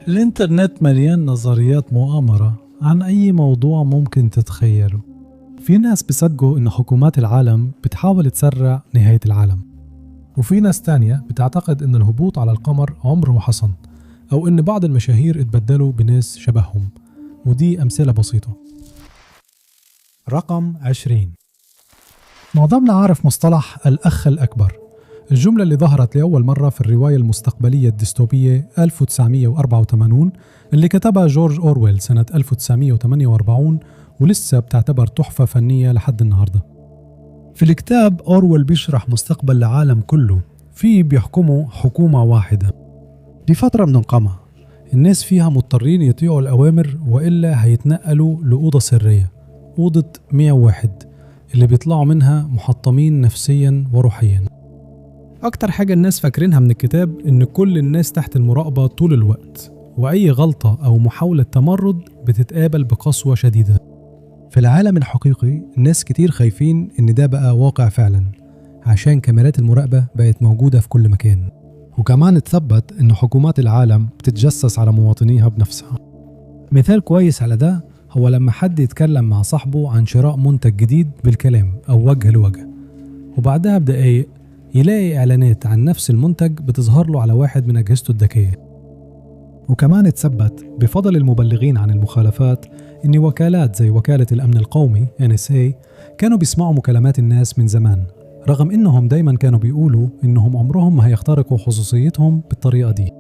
الإنترنت مليان نظريات مؤامرة عن أي موضوع ممكن تتخيله. في ناس بيصدقوا إن حكومات العالم بتحاول تسرع نهاية العالم، وفي ناس تانية بتعتقد إن الهبوط على القمر عمره ما حصل، أو إن بعض المشاهير اتبدلوا بناس شبههم، ودي أمثلة بسيطة. رقم 20. معظمنا عارف مصطلح الأخ الأكبر، الجملة اللي ظهرت لأول مرة في الرواية المستقبلية الديستوبية 1984 اللي كتبها جورج أورويل سنة 1948، ولسه بتعتبر تحفة فنية لحد النهاردة. في الكتاب أورويل بيشرح مستقبل العالم كله فيه بيحكمه حكومة واحدة. دي فترة من القمع، الناس فيها مضطرين يطيعوا الأوامر وإلا هيتنقلوا لأوضة سرية، أوضة 101، اللي بيطلعوا منها محطمين نفسيا وروحيا. أكتر حاجة الناس فاكرينها من الكتاب إن كل الناس تحت المراقبة طول الوقت، وأي غلطة أو محاولة تمرد بتتقابل بقسوة شديدة. في العالم الحقيقي الناس كتير خايفين إن ده بقى واقع فعلا، عشان كاميرات المراقبة بقت موجودة في كل مكان، وكمان اتثبت إن حكومات العالم بتتجسس على مواطنيها بنفسها. مثال كويس على ده هو لما حد يتكلم مع صاحبه عن شراء منتج جديد بالكلام أو وجه لوجه، وبعدها بدقايق يلاقي إعلانات عن نفس المنتج بتظهر له على واحد من أجهزته الذكية. وكمان اتثبت بفضل المبلغين عن المخالفات إن وكالات زي وكالة الأمن القومي NSA كانوا بيسمعوا مكالمات الناس من زمان، رغم إنهم دايما كانوا بيقولوا إنهم عمرهم ما هيخترقوا خصوصيتهم بالطريقة دي.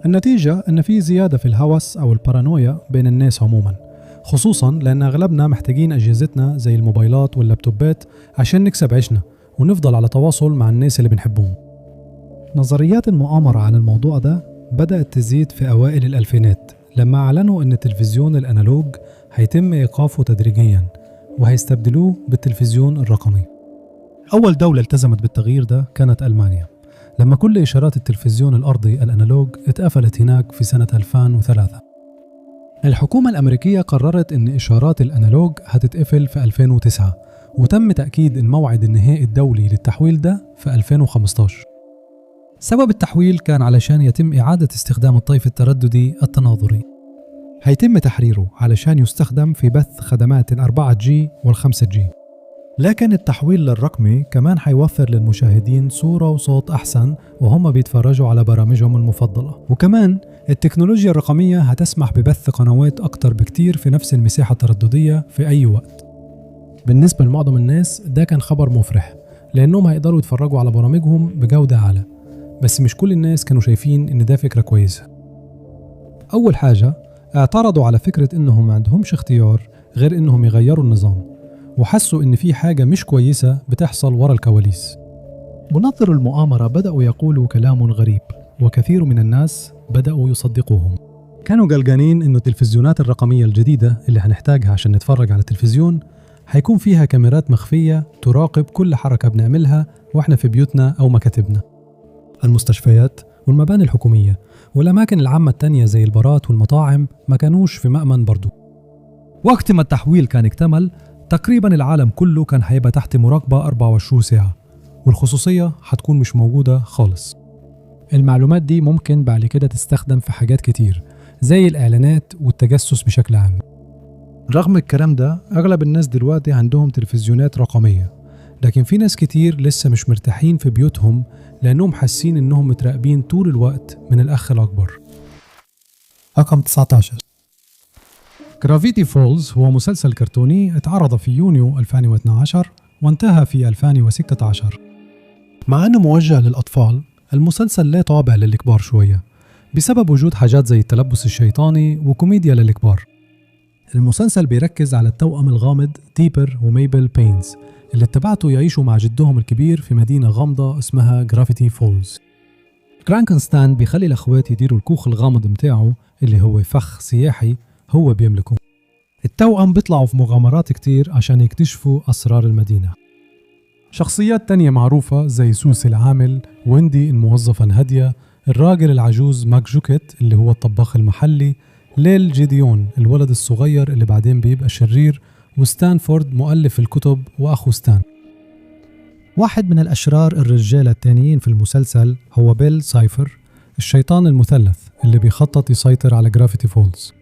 النتيجة إن في زيادة في الهوس أو البارانويا بين الناس عموما، خصوصا لأن أغلبنا محتاجين أجهزتنا زي الموبايلات واللابتوبات عشان نكسب عيشنا ونفضل على تواصل مع الناس اللي بنحبهم. نظريات المؤامرة عن الموضوع ده بدأت تزيد في أوائل الألفينات لما أعلنوا إن التلفزيون الأنالوج هيتم إيقافه تدريجيا وهيستبدلوه بالتلفزيون الرقمي. أول دولة التزمت بالتغيير ده كانت ألمانيا، لما كل إشارات التلفزيون الأرضي الأنالوج اتقفلت هناك في سنة 2003. الحكومة الأمريكية قررت إن إشارات الأنالوج هتتقفل في 2009، وتم تأكيد الموعد النهائي الدولي للتحويل ده في 2015. سبب التحويل كان علشان يتم إعادة استخدام الطيف الترددي التناظري. هيتم تحريره علشان يستخدم في بث خدمات ال 4G وال 5G. لكن التحويل للرقمي كمان هيوفر للمشاهدين صورة وصوت أحسن وهم بيتفرجوا على برامجهم المفضلة. وكمان التكنولوجيا الرقمية هتسمح ببث قنوات أكتر بكتير في نفس المساحة الترددية في أي وقت. بالنسبة لمعظم الناس ده كان خبر مفرح، لأنهم هيقدروا يتفرجوا على برامجهم بجودة أعلى، بس مش كل الناس كانوا شايفين إن ده فكرة كويسة. أول حاجة اعترضوا على فكرة إنهم ما عندهمش اختيار غير إنهم يغيروا النظام، وحسوا إن في حاجة مش كويسة بتحصل ورا الكواليس. منظر المؤامرة بدأوا يقولوا كلام غريب، وكثير من الناس بدأوا يصدقوهم. كانوا قلقانين إنه التلفزيونات الرقمية الجديدة اللي هنحتاجها عشان نتفرج على التلفزيون هيكون فيها كاميرات مخفية تراقب كل حركة بنعملها وإحنا في بيوتنا أو مكاتبنا. المستشفيات والمباني الحكومية والأماكن العامة التانية زي البارات والمطاعم ما كانوش في مأمن برضو. وقت ما التحويل كان اكتمل تقريبا العالم كله كان هيبقى تحت مراقبة 24 ساعة، والخصوصية هتكون مش موجودة خالص. المعلومات دي ممكن بعد كده تستخدم في حاجات كتير زي الإعلانات والتجسس بشكل عام. رغم الكلام ده أغلب الناس دلوقتي عندهم تلفزيونات رقمية، لكن في ناس كتير لسه مش مرتاحين في بيوتهم لأنهم حاسين إنهم متراقبين طول الوقت من الأخ الأكبر. رقم 19. Gravity Falls هو مسلسل كرتوني اتعرض في يونيو 2012 وانتهى في 2016. مع أنه موجه للأطفال، المسلسل له طابع للكبار شوية بسبب وجود حاجات زي التلبس الشيطاني وكوميديا للكبار. المسلسل بيركز على التوأم الغامض ديبر وميبل بينز اللي اتبعته يعيشوا مع جدهم الكبير في مدينة غامضة اسمها جرافيتي فولز. كرانكنستان بيخلي الأخوات يديروا الكوخ الغامض متاعه اللي هو فخ سياحي هو بيملكه. التوأم بيطلعوا في مغامرات كتير عشان يكتشفوا أسرار المدينة. شخصيات تانية معروفة زي سوسي العامل، ويندي الموظفة الهادية، الراجل العجوز ماك جوكيت اللي هو الطباخ المحلي، ليل جيديون الولد الصغير اللي بعدين بيبقى شرير، وستانفورد مؤلف الكتب وأخو ستان. واحد من الأشرار الرجالة التانيين في المسلسل هو بيل سايفر الشيطان المثلث اللي بيخطط يسيطر على جرافيتي فولز.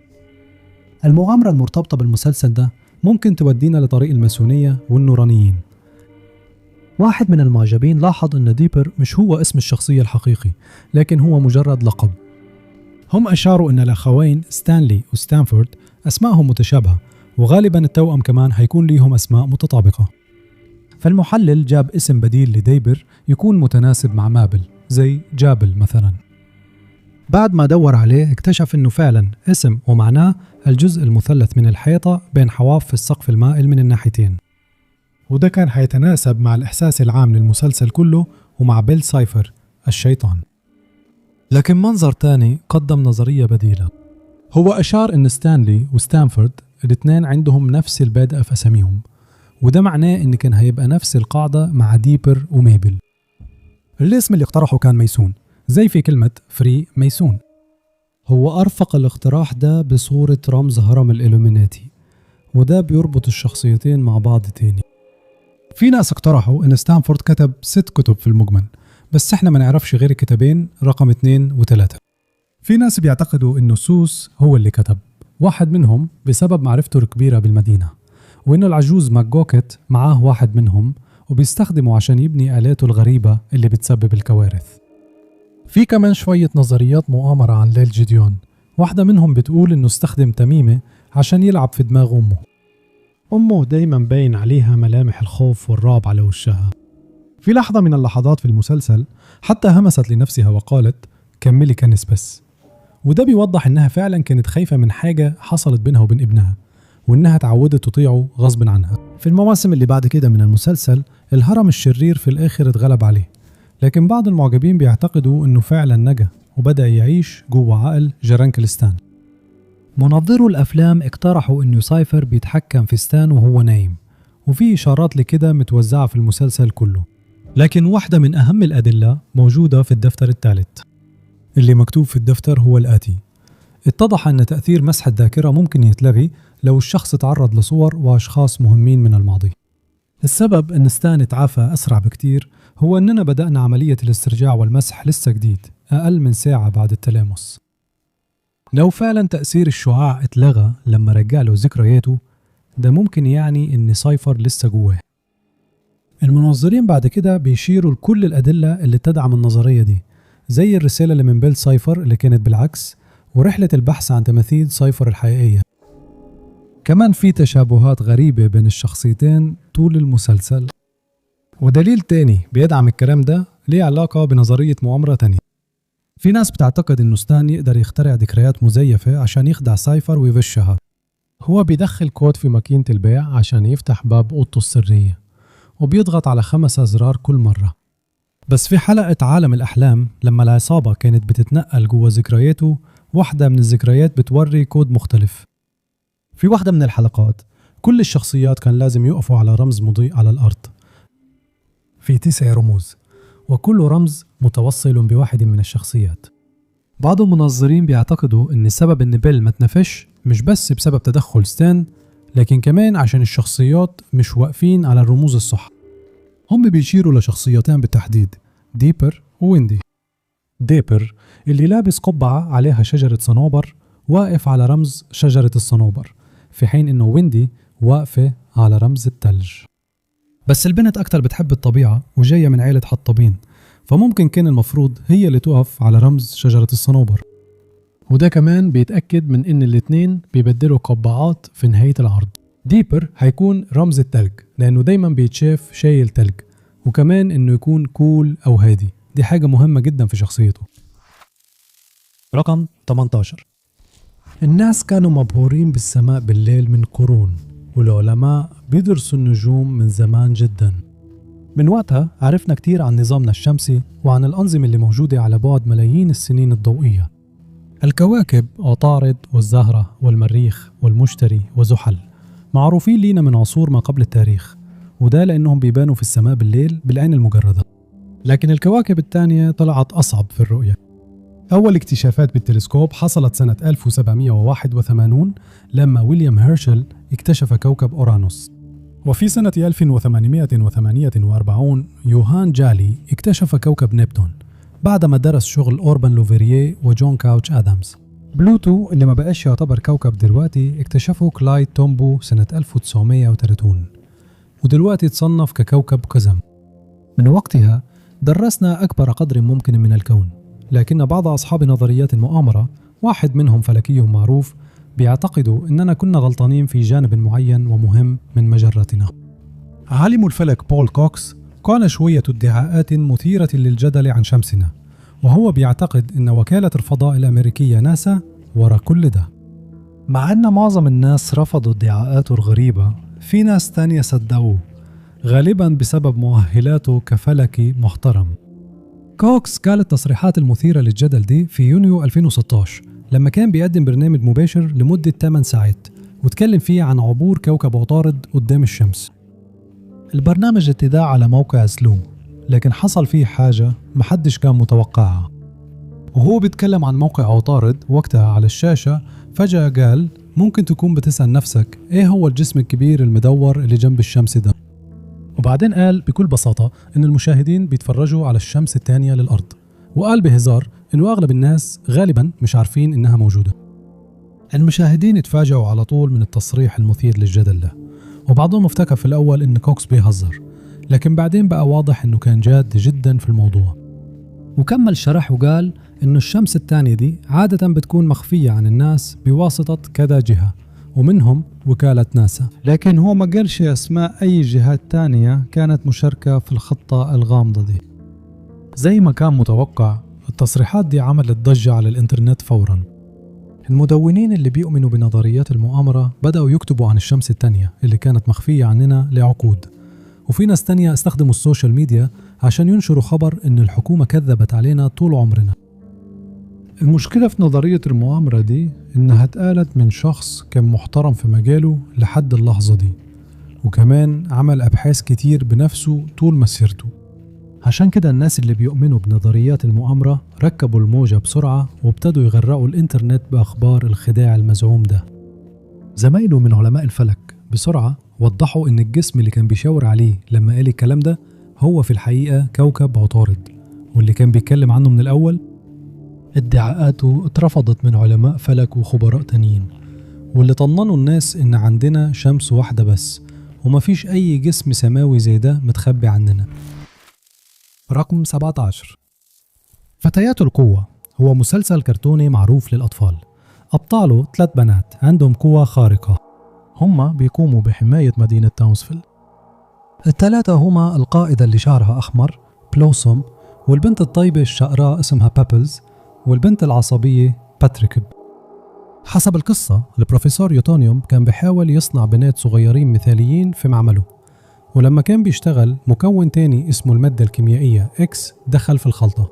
المغامرة المرتبطة بالمسلسل ده ممكن تودينا لطريق الماسونية والنورانيين. واحد من المعجبين لاحظ أن ديبر مش هو اسم الشخصية الحقيقي، لكن هو مجرد لقب. هم أشاروا أن الأخوين ستانلي وستانفورد أسمائهم متشابهة، وغالبا التوأم كمان هيكون ليهم أسماء متطابقة. فالمحلل جاب اسم بديل لديبر يكون متناسب مع مابل، زي جابل مثلا. بعد ما دور عليه اكتشف أنه فعلا اسم ومعناه الجزء المثلث من الحيطة بين حواف السقف المائل من الناحيتين، وده كان هيتناسب مع الإحساس العام للمسلسل كله ومع بيل سايفر الشيطان. لكن منظر تاني قدم نظرية بديلة. هو أشار أن ستانلي وستانفورد الاثنين عندهم نفس البادئة في أساميهم، وده معناه أن كان هيبقى نفس القاعدة مع ديبر وميبل. الاسم اللي اقترحه كان ميسون، زي في كلمة فري ميسون. هو أرفق الاقتراح ده بصورة رمز هرم الإلوميناتي، وده بيربط الشخصيتين مع بعض تاني. في ناس اقترحوا ان ستانفورد كتب 6 كتب في المجمل، بس احنا ما نعرفش غير الكتابين رقم 2 و3. في ناس بيعتقدوا انه سوس هو اللي كتب واحد منهم بسبب معرفته الكبيرة بالمدينة، وانه العجوز ماكجوكت معاه واحد منهم وبيستخدمه عشان يبني آلاته الغريبة اللي بتسبب الكوارث. في كمان شوية نظريات مؤامرة عن ليل جيديون، واحدة منهم بتقول انه استخدم تميمة عشان يلعب في دماغ أمه. أمه دايما باين عليها ملامح الخوف والرعب على وشها. في لحظة من اللحظات في المسلسل حتى همست لنفسها وقالت كملي كنس بس، وده بيوضح إنها فعلا كانت خايفة من حاجة حصلت بينها وبين ابنها، وإنها تعودت تطيعه غصب عنها. في المواسم اللي بعد كده من المسلسل الهرم الشرير في الآخر اتغلب عليه، لكن بعض المعجبين بيعتقدوا إنه فعلا نجا وبدأ يعيش جوه عقل جرانكلستان. منظرو الأفلام اقترحوا إنه سايفر بيتحكم في ستان وهو نايم، وفي إشارات لكده متوزعة في المسلسل كله. لكن واحدة من أهم الأدلة موجودة في الدفتر الثالث. اللي مكتوب في الدفتر هو الآتي: اتضح أن تأثير مسح الذاكرة ممكن يتلغي لو الشخص تعرض لصور وأشخاص مهمين من الماضي. السبب أن ستان تعافى أسرع بكتير هو أننا بدأنا عملية الاسترجاع والمسح لسه جديد، أقل من ساعة بعد التلامس. لو فعلا تأثير الشعاع اتلغى لما رجع له ذكرياته، ده ممكن يعني إن سايفر لسه جواه. المنظرين بعد كده بيشيروا لكل الأدلة اللي تدعم النظرية دي، زي الرسالة اللي من بيل سايفر اللي كانت بالعكس، ورحلة البحث عن تماثيل سايفر الحقيقية. كمان في تشابهات غريبة بين الشخصيتين طول المسلسل. ودليل تاني بيدعم الكلام ده ليه علاقة بنظرية مؤامرة تانية. في ناس بتعتقد إنه ستان يقدر يخترع ذكريات مزيفة عشان يخدع سايفر ويغشها. هو بيدخل كود في ماكينة البيع عشان يفتح باب أوضته السرية، وبيضغط على 5 أزرار كل مرة. بس في حلقة عالم الأحلام لما العصابة كانت بتتنقل جوا ذكرياته، واحدة من الذكريات بتوري كود مختلف. في واحدة من الحلقات كل الشخصيات كان لازم يقفوا على رمز مضيء على الأرض. في 9 رموز، وكل رمز متوصل بواحد من الشخصيات. بعض المنظرين بيعتقدوا إن سبب إن بيل ما تنفش مش بس بسبب تدخل ستان، لكن كمان عشان الشخصيات مش واقفين على الرموز الصح. هم بيشيروا لشخصيتين بالتحديد، ديبر وويندي. ديبر اللي لابس قبعة عليها شجرة صنوبر واقف على رمز شجرة الصنوبر، في حين إنه ويندي واقفة على رمز الثلج. بس البنت أكتر بتحب الطبيعة وجاية من عيلة حطابين، فممكن كان المفروض هي اللي تقف على رمز شجرة الصنوبر. وده كمان بيتأكد من إن الاتنين بيبدلوا قبعات في نهاية العرض. ديبر هيكون رمز التلج لأنه دايما بيتشاف شايل تلج، وكمان إنه يكون cool أو هادي، دي حاجة مهمة جدا في شخصيته. رقم 18. الناس كانوا مبهورين بالسماء بالليل من قرون، والعلماء بيدرسوا النجوم من زمان جدا. من وقتها عرفنا كتير عن نظامنا الشمسي وعن الأنظمة اللي موجودة على بعد ملايين السنين الضوئية. الكواكب عطارد والزهرة والمريخ والمشتري وزحل معروفين لينا من عصور ما قبل التاريخ، وده لأنهم بيبانوا في السماء بالليل بالعين المجردة. لكن الكواكب الثانية طلعت أصعب في الرؤية. أول اكتشافات بالتلسكوب حصلت سنة 1781 لما ويليام هيرشل اكتشف كوكب أورانوس. وفي سنة 1848 يوهان جالي اكتشف كوكب نبتون، بعدما درس شغل أوربان لوفيريه وجون كاوتش آدامز. بلوتو اللي ما بقاش يعتبر كوكب دلوقتي اكتشفه كلايد تومبو سنة 1930، ودلوقتي تصنف ككوكب قزم. من وقتها درسنا أكبر قدر ممكن من الكون، لكن بعض أصحاب نظريات المؤامرة، واحد منهم فلكي معروف، بيعتقدوا إننا كنا غلطانين في جانب معين ومهم من مجرتنا. عالم الفلك بول كوكس قال شوية ادعاءات مثيرة للجدل عن شمسنا، وهو بيعتقد إن وكالة الفضاء الأمريكية ناسا ورا كل ده. مع أن معظم الناس رفضوا ادعاءاته الغريبة، في ناس تانية صدقوه، غالبا بسبب مؤهلاته كفلكي محترم. كوكس قال التصريحات المثيرة للجدل دي في يونيو 2016 لما كان بيقدم برنامج مباشر لمدة 8 ساعات وتكلم فيه عن عبور كوكب عطارد قدام الشمس. البرنامج اتذاع على موقع سلوم، لكن حصل فيه حاجة محدش كان متوقعها. وهو بيتكلم عن موقع عطارد وقتها على الشاشة، فجأة قال ممكن تكون بتسأل نفسك ايه هو الجسم الكبير المدور اللي جنب الشمس ده؟ وبعدين قال بكل بساطة إن المشاهدين بيتفرجوا على الشمس الثانية للأرض، وقال بهزار إنه أغلب الناس غالبا مش عارفين إنها موجودة. المشاهدين اتفاجئوا على طول من التصريح المثير للجدل ده، وبعضهم افتكر في الأول إن كوكس بيهزر، لكن بعدين بقى واضح إنه كان جاد جدا في الموضوع. وكمل شرح وقال إنه الشمس الثانية دي عادة بتكون مخفية عن الناس بواسطة كذا جهة، ومنهم وكالة ناسا، لكن هو ما قالش أسماء أي جهات تانية كانت مشاركة في الخطة الغامضة دي. زي ما كان متوقع، التصريحات دي عملت ضجة على الإنترنت فورا. المدونين اللي بيؤمنوا بنظريات المؤامرة بدأوا يكتبوا عن الشمس الثانية اللي كانت مخفية عننا لعقود، وفي ناس تانية استخدموا ال social media عشان ينشروا خبر إن الحكومة كذبت علينا طول عمرنا. المشكلة في نظرية المؤامرة دي إنها اتقالت من شخص كان محترم في مجاله لحد اللحظة دي، وكمان عمل أبحاث كتير بنفسه طول مسيرته. عشان كده الناس اللي بيؤمنوا بنظريات المؤامرة ركبوا الموجة بسرعة وابتدوا يغرقوا الإنترنت بأخبار الخداع المزعوم ده. زمايله من علماء الفلك بسرعة وضحوا إن الجسم اللي كان بيشاور عليه لما قال الكلام ده هو في الحقيقة كوكب عطارد، واللي كان بيتكلم عنه من الأول ادعاءاته اترفضت من علماء فلك وخبراء تانيين، واللي طمنوا الناس إن عندنا شمس واحدة بس ومفيش أي جسم سماوي زي ده متخبي عننا. رقم 17، فتيات القوة هو مسلسل كرتوني معروف للأطفال، أبطاله 3 بنات عندهم قوة خارقة، هما بيقوموا بحماية مدينة تاونسفيل. الثلاثة هما القائدة اللي شعرها أحمر بلوسوم، والبنت الطيبة الشقراء اسمها بابلز، والبنت العصبية باتريكب. حسب القصة البروفيسور يوتونيوم كان بيحاول يصنع بنات صغيرين مثاليين في معمله، ولما كان بيشتغل مكون تاني اسمه المادة الكيميائية X دخل في الخلطة،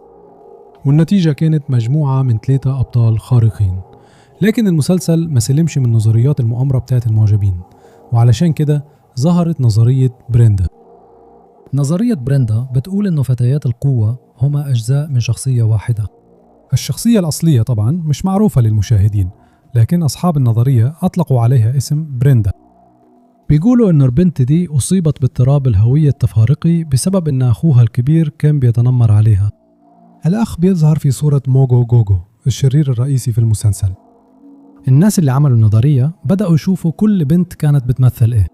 والنتيجة كانت مجموعة من 3 أبطال خارقين. لكن المسلسل ما سلمش من نظريات المؤامرة بتاعت المعجبين، وعلشان كده ظهرت نظرية بريندا. نظرية بريندا بتقول إنه فتيات القوة هما أجزاء من شخصية واحدة. الشخصية الأصلية طبعا مش معروفة للمشاهدين، لكن أصحاب النظرية أطلقوا عليها اسم بريندا. بيقولوا إن البنت دي أصيبت باضطراب الهوية التفارقي بسبب إن أخوها الكبير كان بيتنمر عليها. الأخ بيظهر في صورة موجو جوجو الشرير الرئيسي في المسلسل. الناس اللي عملوا النظرية بدأوا يشوفوا كل بنت كانت بتمثل إيه.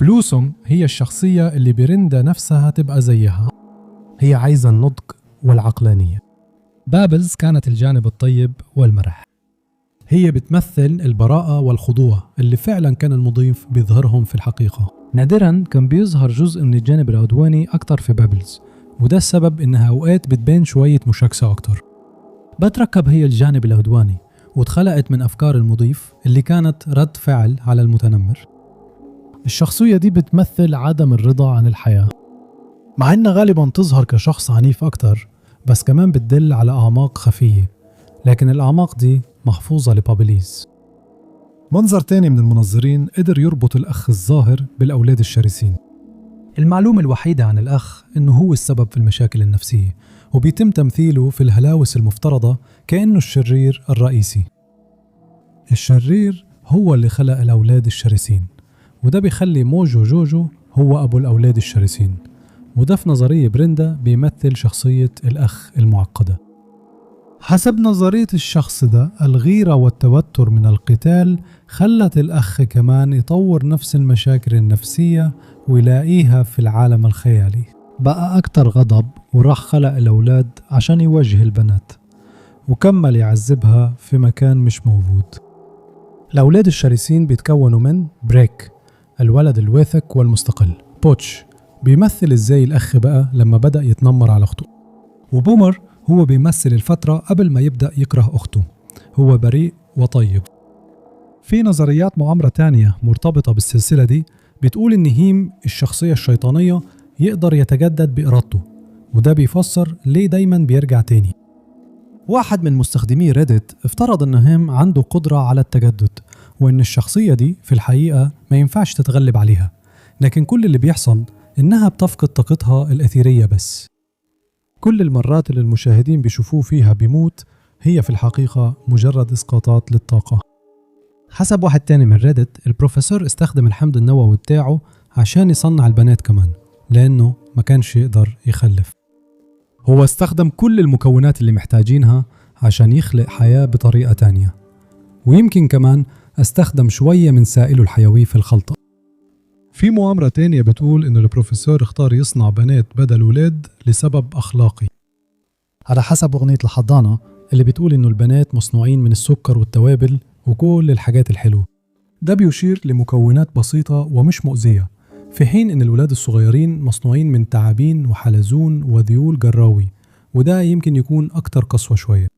بلوسوم هي الشخصية اللي بريندا نفسها تبقى زيها، هي عايزة النضج والعقلانية. بابلز كانت الجانب الطيب والمرح، هي بتمثل البراءة والخضوع اللي فعلا كان المضيف بيظهرهم في الحقيقة. نادرا كان بيظهر جزء من الجانب العدواني أكتر في بابلز، وده السبب إنها أوقات بتبان شوية مشاكسة أكتر. بتركب هي الجانب العدواني واتخلقت من أفكار المضيف اللي كانت رد فعل على المتنمر. الشخصية دي بتمثل عدم الرضا عن الحياة، مع إنها غالبا تظهر كشخص عنيف أكتر، بس كمان بتدل على أعماق خفية، لكن الأعماق دي محفوظة لبابليز. منظر تاني من المنظرين قدر يربط الأخ الظاهر بالأولاد الشرسين. المعلومة الوحيدة عن الأخ إنه هو السبب في المشاكل النفسية، وبيتم تمثيله في الهلاوس المفترضة كأنه الشرير الرئيسي. الشرير هو اللي خلق الأولاد الشرسين، وده بيخلي موجو جوجو هو أبو الأولاد الشرسين، وده في نظرية بريندا بيمثل شخصية الأخ المعقدة. حسب نظرية الشخص ده، الغيرة والتوتر من القتال خلت الأخ كمان يطور نفس المشاكل النفسية ويلاقيها في العالم الخيالي. بقى أكتر غضب وراح خلق الأولاد عشان يواجه البنات، وكمل يعذبها في مكان مش موجود. الأولاد الشرسين بيتكونوا من بريك، الولد الواثق والمستقل، بوتش بيمثل ازاي الأخ بقى لما بدأ يتنمر على أخته، وبومر هو بيمثل الفترة قبل ما يبدأ يكره أخته، هو بريء وطيب. في نظريات مؤامرة تانية مرتبطة بالسلسلة دي بتقول إن هيم الشخصية الشيطانية يقدر يتجدد بإرادته، وده بيفسر ليه دايما بيرجع تاني. واحد من مستخدمي ريدت افترض إن هيم عنده قدرة على التجدد، وإن الشخصية دي في الحقيقة ما ينفعش تتغلب عليها، لكن كل اللي بيحصل إنها بتفقد طاقتها الأثيرية بس. كل المرات اللي المشاهدين بيشوفوه فيها بيموت هي في الحقيقة مجرد إسقاطات للطاقة. حسب واحد تاني من ريدت، البروفيسور استخدم الحمض النووي بتاعه عشان يصنع البنات كمان، لأنه ما كانش يقدر يخلف. هو استخدم كل المكونات اللي محتاجينها عشان يخلق حياة بطريقة تانية، ويمكن كمان استخدم شوية من سائله الحيوي في الخلطة. في مؤامرة تانية بتقول إنه البروفيسور اختار يصنع بنات بدل ولاد لسبب أخلاقي، على حسب أغنية الحضانة اللي بتقول إنه البنات مصنوعين من السكر والتوابل وكل الحاجات الحلوة. ده بيشير لمكونات بسيطة ومش مؤذية، في حين إن الولاد الصغيرين مصنوعين من تعابين وحلزون وذيول جراوي، وده يمكن يكون أكتر قسوة شوية.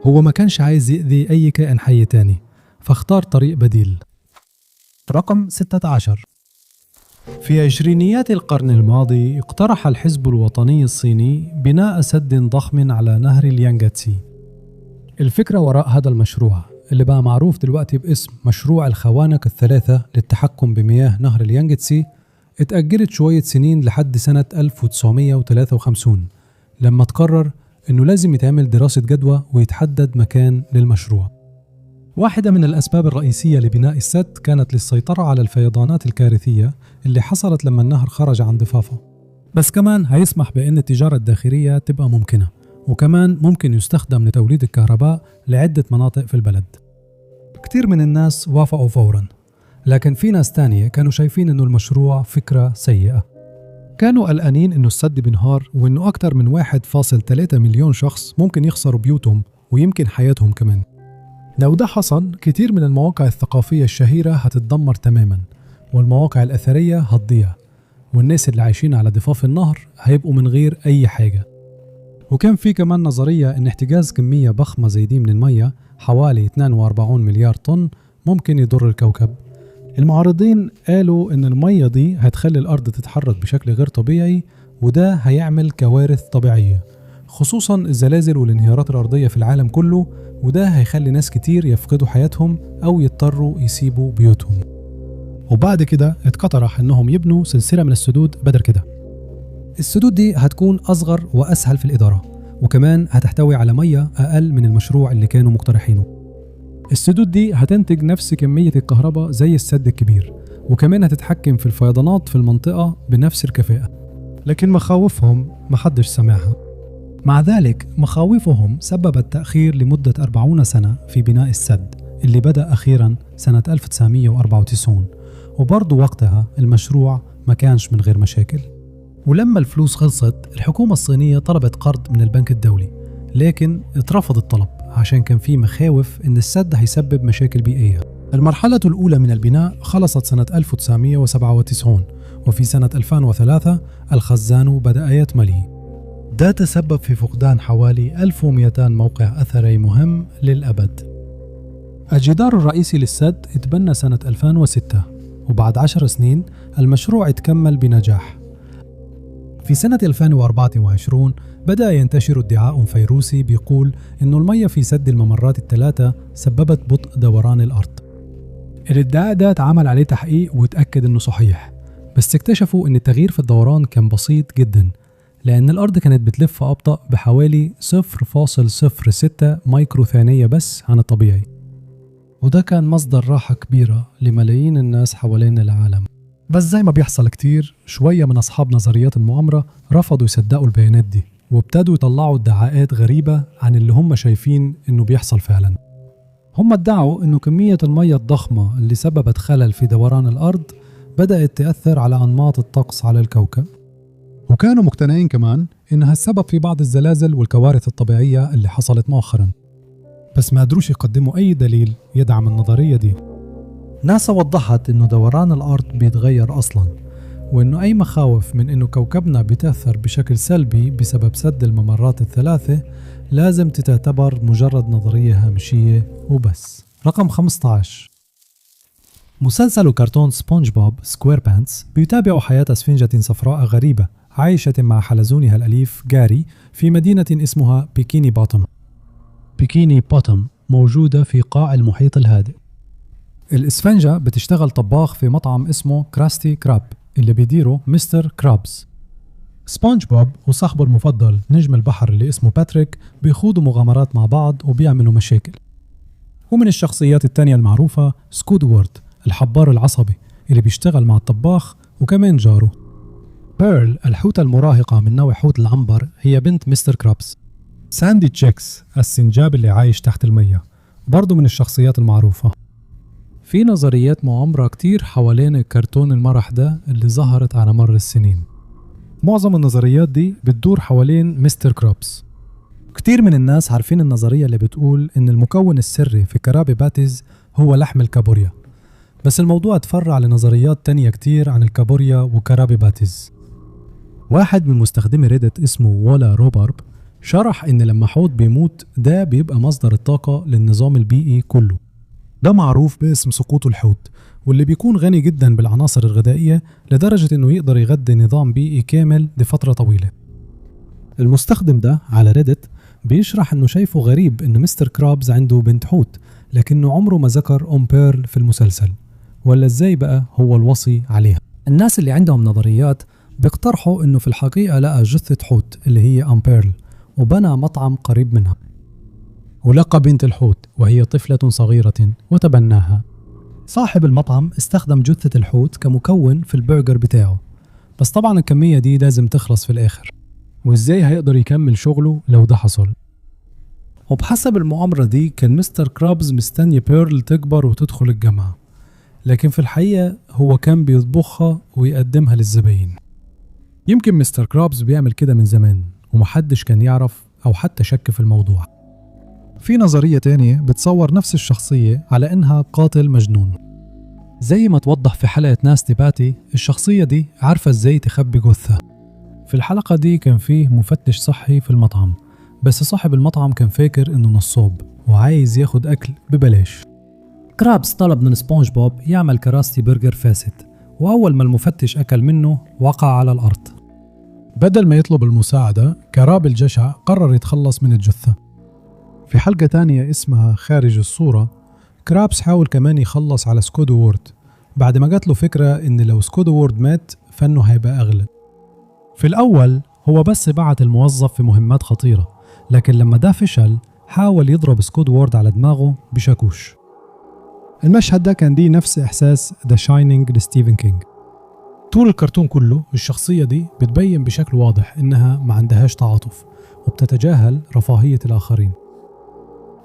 هو ما كانش عايز يأذي أي كائن حي تاني، فاختار طريق بديل. رقم 16. في عشرينيات القرن الماضي اقترح الحزب الوطني الصيني بناء سد ضخم على نهر اليانغتسي. الفكرة وراء هذا المشروع اللي بقى معروف دلوقتي باسم مشروع الخوانق الثلاثة للتحكم بمياه نهر اليانغتسي اتأجلت شوية سنين لحد سنة 1953، لما تقرر انه لازم يتعمل دراسة جدوى ويتحدد مكان للمشروع. واحدة من الأسباب الرئيسية لبناء السد كانت للسيطرة على الفيضانات الكارثية اللي حصلت لما النهر خرج عن ضفافه، بس كمان هيسمح بأن التجارة الداخلية تبقى ممكنة، وكمان ممكن يستخدم لتوليد الكهرباء لعدة مناطق في البلد. كتير من الناس وافقوا فورا، لكن في ناس تانية كانوا شايفين إنه المشروع فكرة سيئة. كانوا قلقانين إنه السد بينهار، وإنه أكتر من 1.3 مليون شخص ممكن يخسروا بيوتهم ويمكن حياتهم كمان. لو ده حصل، كتير من المواقع الثقافية الشهيرة هتتدمر تماما، والمواقع الأثرية هتضيع، والناس اللي عايشين على ضفاف النهر هيبقوا من غير أي حاجة. وكان في كمان نظرية إن احتجاز كمية ضخمة زي دي من المية حوالي 42 مليار طن ممكن يضر الكوكب. المعارضين قالوا إن المية دي هتخلي الأرض تتحرك بشكل غير طبيعي، وده هيعمل كوارث طبيعية، خصوصا الزلازل والانهيارات الأرضية في العالم كله، وده هيخلي ناس كتير يفقدوا حياتهم أو يضطروا يسيبوا بيوتهم. وبعد كده اتقترح إنهم يبنوا سلسلة من السدود بدل كده. السدود دي هتكون أصغر وأسهل في الإدارة، وكمان هتحتوي على مية أقل من المشروع اللي كانوا مقترحينه. السدود دي هتنتج نفس كمية الكهرباء زي السد الكبير، وكمان هتتحكم في الفيضانات في المنطقة بنفس الكفاءة. لكن مخاوفهم محدش سمعها. مع ذلك مخاوفهم سببت تأخير لمدة 40 سنة في بناء السد اللي بدأ أخيرا سنة 1994، وبرضه وقتها المشروع ما كانش من غير مشاكل. ولما الفلوس خلصت، الحكومة الصينية طلبت قرض من البنك الدولي، لكن اترفض الطلب عشان كان في مخاوف إن السد هيسبب مشاكل بيئية. المرحلة الأولى من البناء خلصت سنة 1997، وفي سنة 2003 الخزان بدأ يتملي. ده تسبب في فقدان حوالي 1200 موقع أثري مهم للأبد. الجدار الرئيسي للسد اتبنى سنة 2006، وبعد 10 سنين المشروع اتكمل بنجاح. في سنة 2024 بدأ ينتشر ادعاء فيروسي بيقول إنه المية في سد الممرات الثلاثة سببت بطء دوران الأرض. الادعاء ده اتعمل عليه تحقيق واتأكد إنه صحيح، بس اكتشفوا إن التغيير في الدوران كان بسيط جدا، لأن الأرض كانت بتلف أبطأ بحوالي 0.06 مايكرو ثانية بس عن الطبيعي. وده كان مصدر راحة كبيرة لملايين الناس حوالين العالم. بس زي ما بيحصل كتير، شوية من أصحاب نظريات المؤامرة رفضوا يصدقوا البيانات دي، وابتدوا يطلعوا ادعاءات غريبة عن اللي هم شايفين إنه بيحصل فعلا. هم ادعوا إنه كمية المية الضخمة اللي سببت خلل في دوران الأرض بدأت تأثر على أنماط الطقس على الكوكب، وكانوا مقتنعين كمان إنها السبب في بعض الزلازل والكوارث الطبيعية اللي حصلت مؤخرا، بس ما قدروش يقدموا أي دليل يدعم النظرية دي. ناسا وضحت إنه دوران الأرض بيتغير أصلا، وإنه أي مخاوف من إنه كوكبنا بيتأثر بشكل سلبي بسبب سد الممرات الثلاثة لازم تتعتبر مجرد نظرية هامشية وبس. رقم 15، مسلسل كرتون سبونج بوب سكوير بانتس بيتابع حياة سفنجة صفراء غريبة عايشة مع حلزونها الأليف جاري في مدينة اسمها بيكيني بوتوم. بيكيني بوتوم موجودة في قاع المحيط الهادئ. الإسفنجة بتشتغل طباخ في مطعم اسمه كراستي كراب اللي بيديره مستر كرابز. سبونج بوب وصاحبه المفضل نجم البحر اللي اسمه باتريك بيخوضوا مغامرات مع بعض وبيعملوا مشاكل. ومن الشخصيات التانية المعروفة سكودوارد الحبار العصبي اللي بيشتغل مع الطباخ وكمان جاره. بيرل الحوتة المراهقة من نوع حوت العنبر هي بنت مستر كرابز. ساندي تشيكس السنجاب اللي عايش تحت المية برضو من الشخصيات المعروفة. في نظريات مؤامرة كتير حوالين الكرتون المرح ده اللي ظهرت على مر السنين. معظم النظريات دي بتدور حوالين مستر كرابس. كتير من الناس عارفين النظرية اللي بتقول إن المكون السري في كرابي باتيز هو لحم الكابوريا، بس الموضوع اتفرع لنظريات تانية كتير عن الكابوريا وكرابي باتيز. واحد من مستخدمي ريدت اسمه ولا روبارب شرح إن لما حوت بيموت ده بيبقى مصدر الطاقة للنظام البيئي كله. ده معروف باسم سقوط الحوت، واللي بيكون غني جدا بالعناصر الغذائية لدرجة إنه يقدر يغذي نظام بيئي كامل لفترة طويلة. المستخدم ده على ريدت بيشرح إنه شايفه غريب إن مستر كرابز عنده بنت حوت، لكنه عمره ما ذكر أم بيرل في المسلسل، ولا إزاي بقى هو الوصي عليها. الناس اللي عندهم نظريات بيقترحوا إنه في الحقيقة لقى جثة حوت اللي هي أم بيرل وبنى مطعم قريب منها، ولقى بنت الحوت وهي طفلة صغيرة وتبناها. صاحب المطعم استخدم جثة الحوت كمكون في البرجر بتاعه، بس طبعا الكمية دي لازم تخلص في الآخر، وإزاي هيقدر يكمل شغله لو ده حصل؟ وبحسب المؤامرة دي كان مستر كرابز مستني بيرل تكبر وتدخل الجامعة، لكن في الحقيقة هو كان بيطبخها ويقدمها للزباين. يمكن مستر كرابز بيعمل كده من زمان ومحدش كان يعرف أو حتى شك في الموضوع. في نظرية تانية بتصور نفس الشخصية على إنها قاتل مجنون. زي ما توضح في حلقة ناستي باتي، الشخصية دي عارفة إزاي تخبي جثة. في الحلقة دي كان فيه مفتش صحي في المطعم، بس صاحب المطعم كان فاكر إنه نصاب وعايز ياخد أكل ببلاش. كرابز طلب من سبونج بوب يعمل كراستي برجر فاسد، وأول ما المفتش أكل منه وقع على الأرض. بدل ما يطلب المساعدة، كراب الجشع قرر يتخلص من الجثة. في حلقة تانية اسمها خارج الصورة، كرابس حاول كمان يخلص على سكودوورد بعد ما جات له فكرة إن لو سكودوورد مات فنه هيبقى أغلى. في الأول هو بس بعت الموظف في مهمات خطيرة، لكن لما ده فشل حاول يضرب سكودوورد على دماغه بشاكوش. المشهد ده كان دي نفس إحساس The Shining لستيفن كينج. طول الكرتون كله الشخصية دي بتبين بشكل واضح إنها ما عندهاش تعاطف وبتتجاهل رفاهية الآخرين.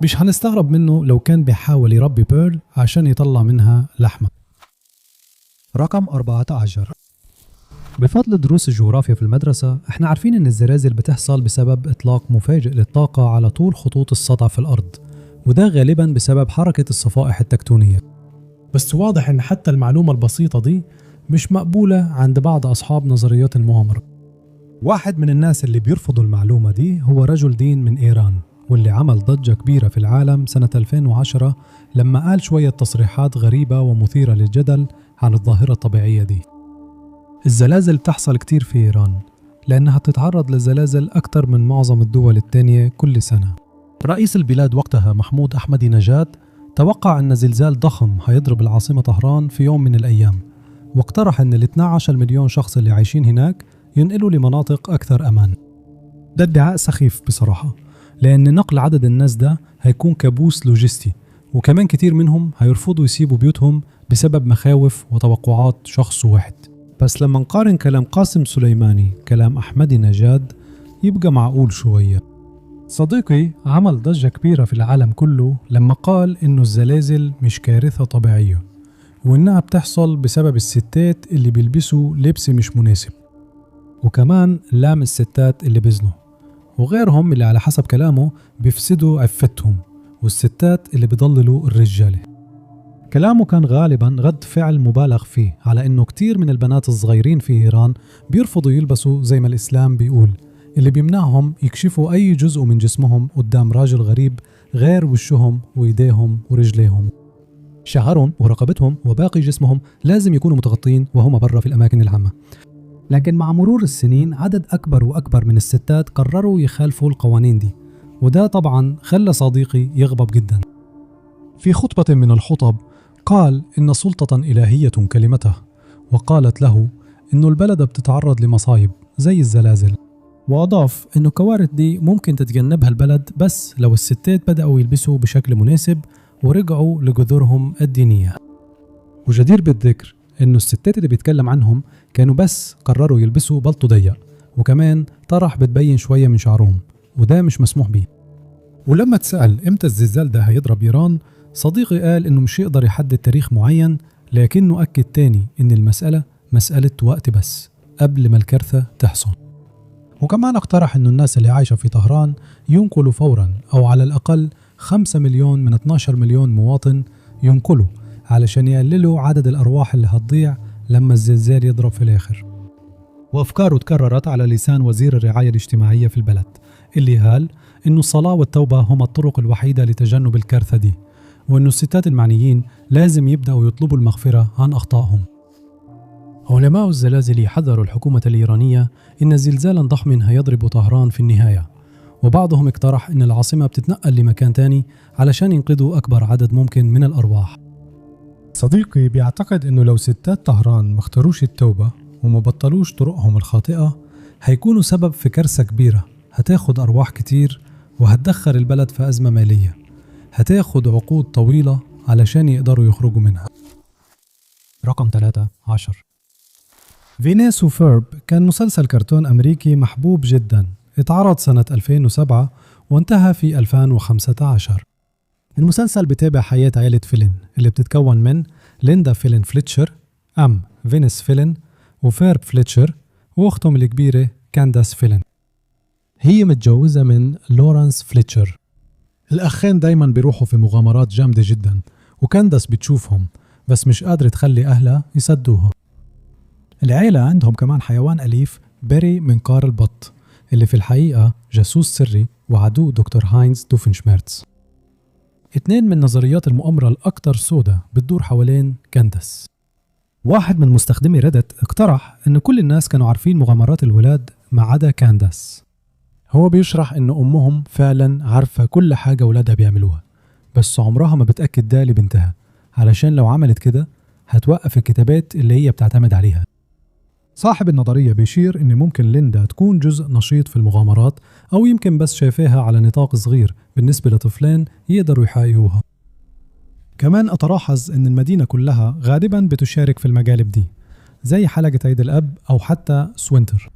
مش هنستغرب منه لو كان بيحاول يربي بيرل عشان يطلع منها لحمة. رقم 14. بفضل دروس الجغرافيا في المدرسة احنا عارفين ان الزلازل بتحصل بسبب اطلاق مفاجئ للطاقة على طول خطوط السطح في الارض، وده غالبا بسبب حركة الصفائح التكتونية. بس واضح ان حتى المعلومة البسيطة دي مش مقبولة عند بعض اصحاب نظريات المؤامرة. واحد من الناس اللي بيرفضوا المعلومة دي هو رجل دين من ايران، واللي عمل ضجة كبيرة في العالم سنة 2010 لما قال شوية تصريحات غريبة ومثيرة للجدل عن الظاهرة الطبيعية دي. الزلازل بتحصل كتير في إيران لأنها بتتعرض لزلازل أكتر من معظم الدول التانية كل سنة. رئيس البلاد وقتها محمود أحمدي نجاد توقع أن زلزال ضخم هيضرب العاصمة طهران في يوم من الأيام، واقترح أن ال 12 مليون شخص اللي عايشين هناك ينقلوا لمناطق أكثر أمان. ده ادعاء سخيف بصراحة، لأن نقل عدد الناس ده هيكون كابوس لوجستي، وكمان كتير منهم هيرفضوا يسيبوا بيوتهم بسبب مخاوف وتوقعات شخص واحد. بس لما نقارن كلام قاسم سليماني كلام أحمدي نجاد يبقى معقول شوية. صديقي عمل ضجة كبيرة في العالم كله لما قال إنه الزلازل مش كارثة طبيعية، وإنها بتحصل بسبب الستات اللي بيلبسوا لبس مش مناسب، وكمان لام الستات اللي بيزنوا وغيرهم اللي على حسب كلامه بيفسدوا عفتهم، والستات اللي بيضللوا الرجالة. كلامه كان غالبا رد فعل مبالغ فيه على إنه كتير من البنات الصغيرين في إيران بيرفضوا يلبسوا زي ما الإسلام بيقول، اللي بيمنعهم يكشفوا أي جزء من جسمهم قدام راجل غريب غير وشهم وإيديهم ورجليهم. شعرهم ورقبتهم وباقي جسمهم لازم يكونوا متغطين وهم برا في الأماكن العامة. لكن مع مرور السنين عدد أكبر وأكبر من الستات قرروا يخالفوا القوانين دي، وده طبعا خلى صديقي يغضب جدا. في خطبة من الخطب قال إن سلطة إلهية كلمته، وقالت له إنه البلد بتتعرض لمصايب زي الزلازل، وأضاف إنه الكوارث دي ممكن تتجنبها البلد بس لو الستات بدأوا يلبسوا بشكل مناسب ورجعوا لجذورهم الدينية. وجدير بالذكر إنه الستات اللي بيتكلم عنهم كانوا بس قرروا يلبسوا بلطو ضيق، وكمان طرح بتبين شوية من شعرهم، وده مش مسموح بيه. ولما اتسأل إمتى الزلزال ده هيضرب إيران، صديقي قال إنه مش يقدر يحدد تاريخ معين، لكنه أكد تاني إن المسألة مسألة وقت بس قبل ما الكارثة تحصل. وكمان اقترح إنه الناس اللي عايشة في طهران ينقلوا فورا، أو على الأقل 5 مليون من 12 مليون مواطن ينقلوا، علشان يقللوا عدد الأرواح اللي هتضيع لما الزلزال يضرب في الآخر. وأفكاره تكررت على لسان وزير الرعاية الاجتماعية في البلد، اللي قال إنه الصلاة والتوبة هما الطرق الوحيدة لتجنب الكارثة دي، وإنه الستات المعنيين لازم يبدأوا يطلبوا المغفرة عن أخطائهم. علماء الزلازل حذروا الحكومة الإيرانية إن زلزالا ضخم هيضرب طهران في النهاية، وبعضهم اقترح إن العاصمة بتتنقل لمكان تاني علشان ينقذوا أكبر عدد ممكن من الأرواح. صديقي بيعتقد إنه لو ستات طهران ما اختاروش التوبة وما بطلوش طرقهم الخاطئة هيكونوا سبب في كارثة كبيرة هتاخد أرواح كتير وهتدخل البلد في أزمة مالية هتاخد عقود طويلة علشان يقدروا يخرجوا منها. رقم 13، فينيس وفيرب كان مسلسل كرتون أمريكي محبوب جدا، اتعرض سنة 2007 وانتهى في 2015. المسلسل بتابع حياة عائلة فيلين اللي بتتكون من ليندا فيلين فليتشر، أم فينيس فيلين، وفيرب فليتشر، وأختهم الكبيرة كانداس فيلين. هي متجوزة من لورانس فليتشر. الأخين دايما بيروحوا في مغامرات جامدة جدا، وكانداس بتشوفهم بس مش قادرة تخلي أهلها يصدوها. العيلة عندهم كمان حيوان أليف بري منقار البط، اللي في الحقيقة جاسوس سري وعدو دكتور هاينز دوفنشميرتز. 2 من نظريات المؤامرة الأكثر سودة بتدور حوالين كانداس. واحد من مستخدمي ريدت اقترح إن كل الناس كانوا عارفين مغامرات الولاد ما عدا كانداس. هو بيشرح إن أمهم فعلا عارفة كل حاجة ولادها بيعملوها، بس عمرها ما بتأكد ده لبنتها، علشان لو عملت كده هتوقف الكتابات اللي هي بتعتمد عليها. صاحب النظرية بيشير إن ممكن ليندا تكون جزء نشيط في المغامرات، أو يمكن بس شايفاها على نطاق صغير بالنسبة لطفلين يقدروا يحققوها. كمان أتلاحظ إن المدينة كلها غالبا بتشارك في المجالب دي، زي حلقة عيد الأب أو حتى سوينتر.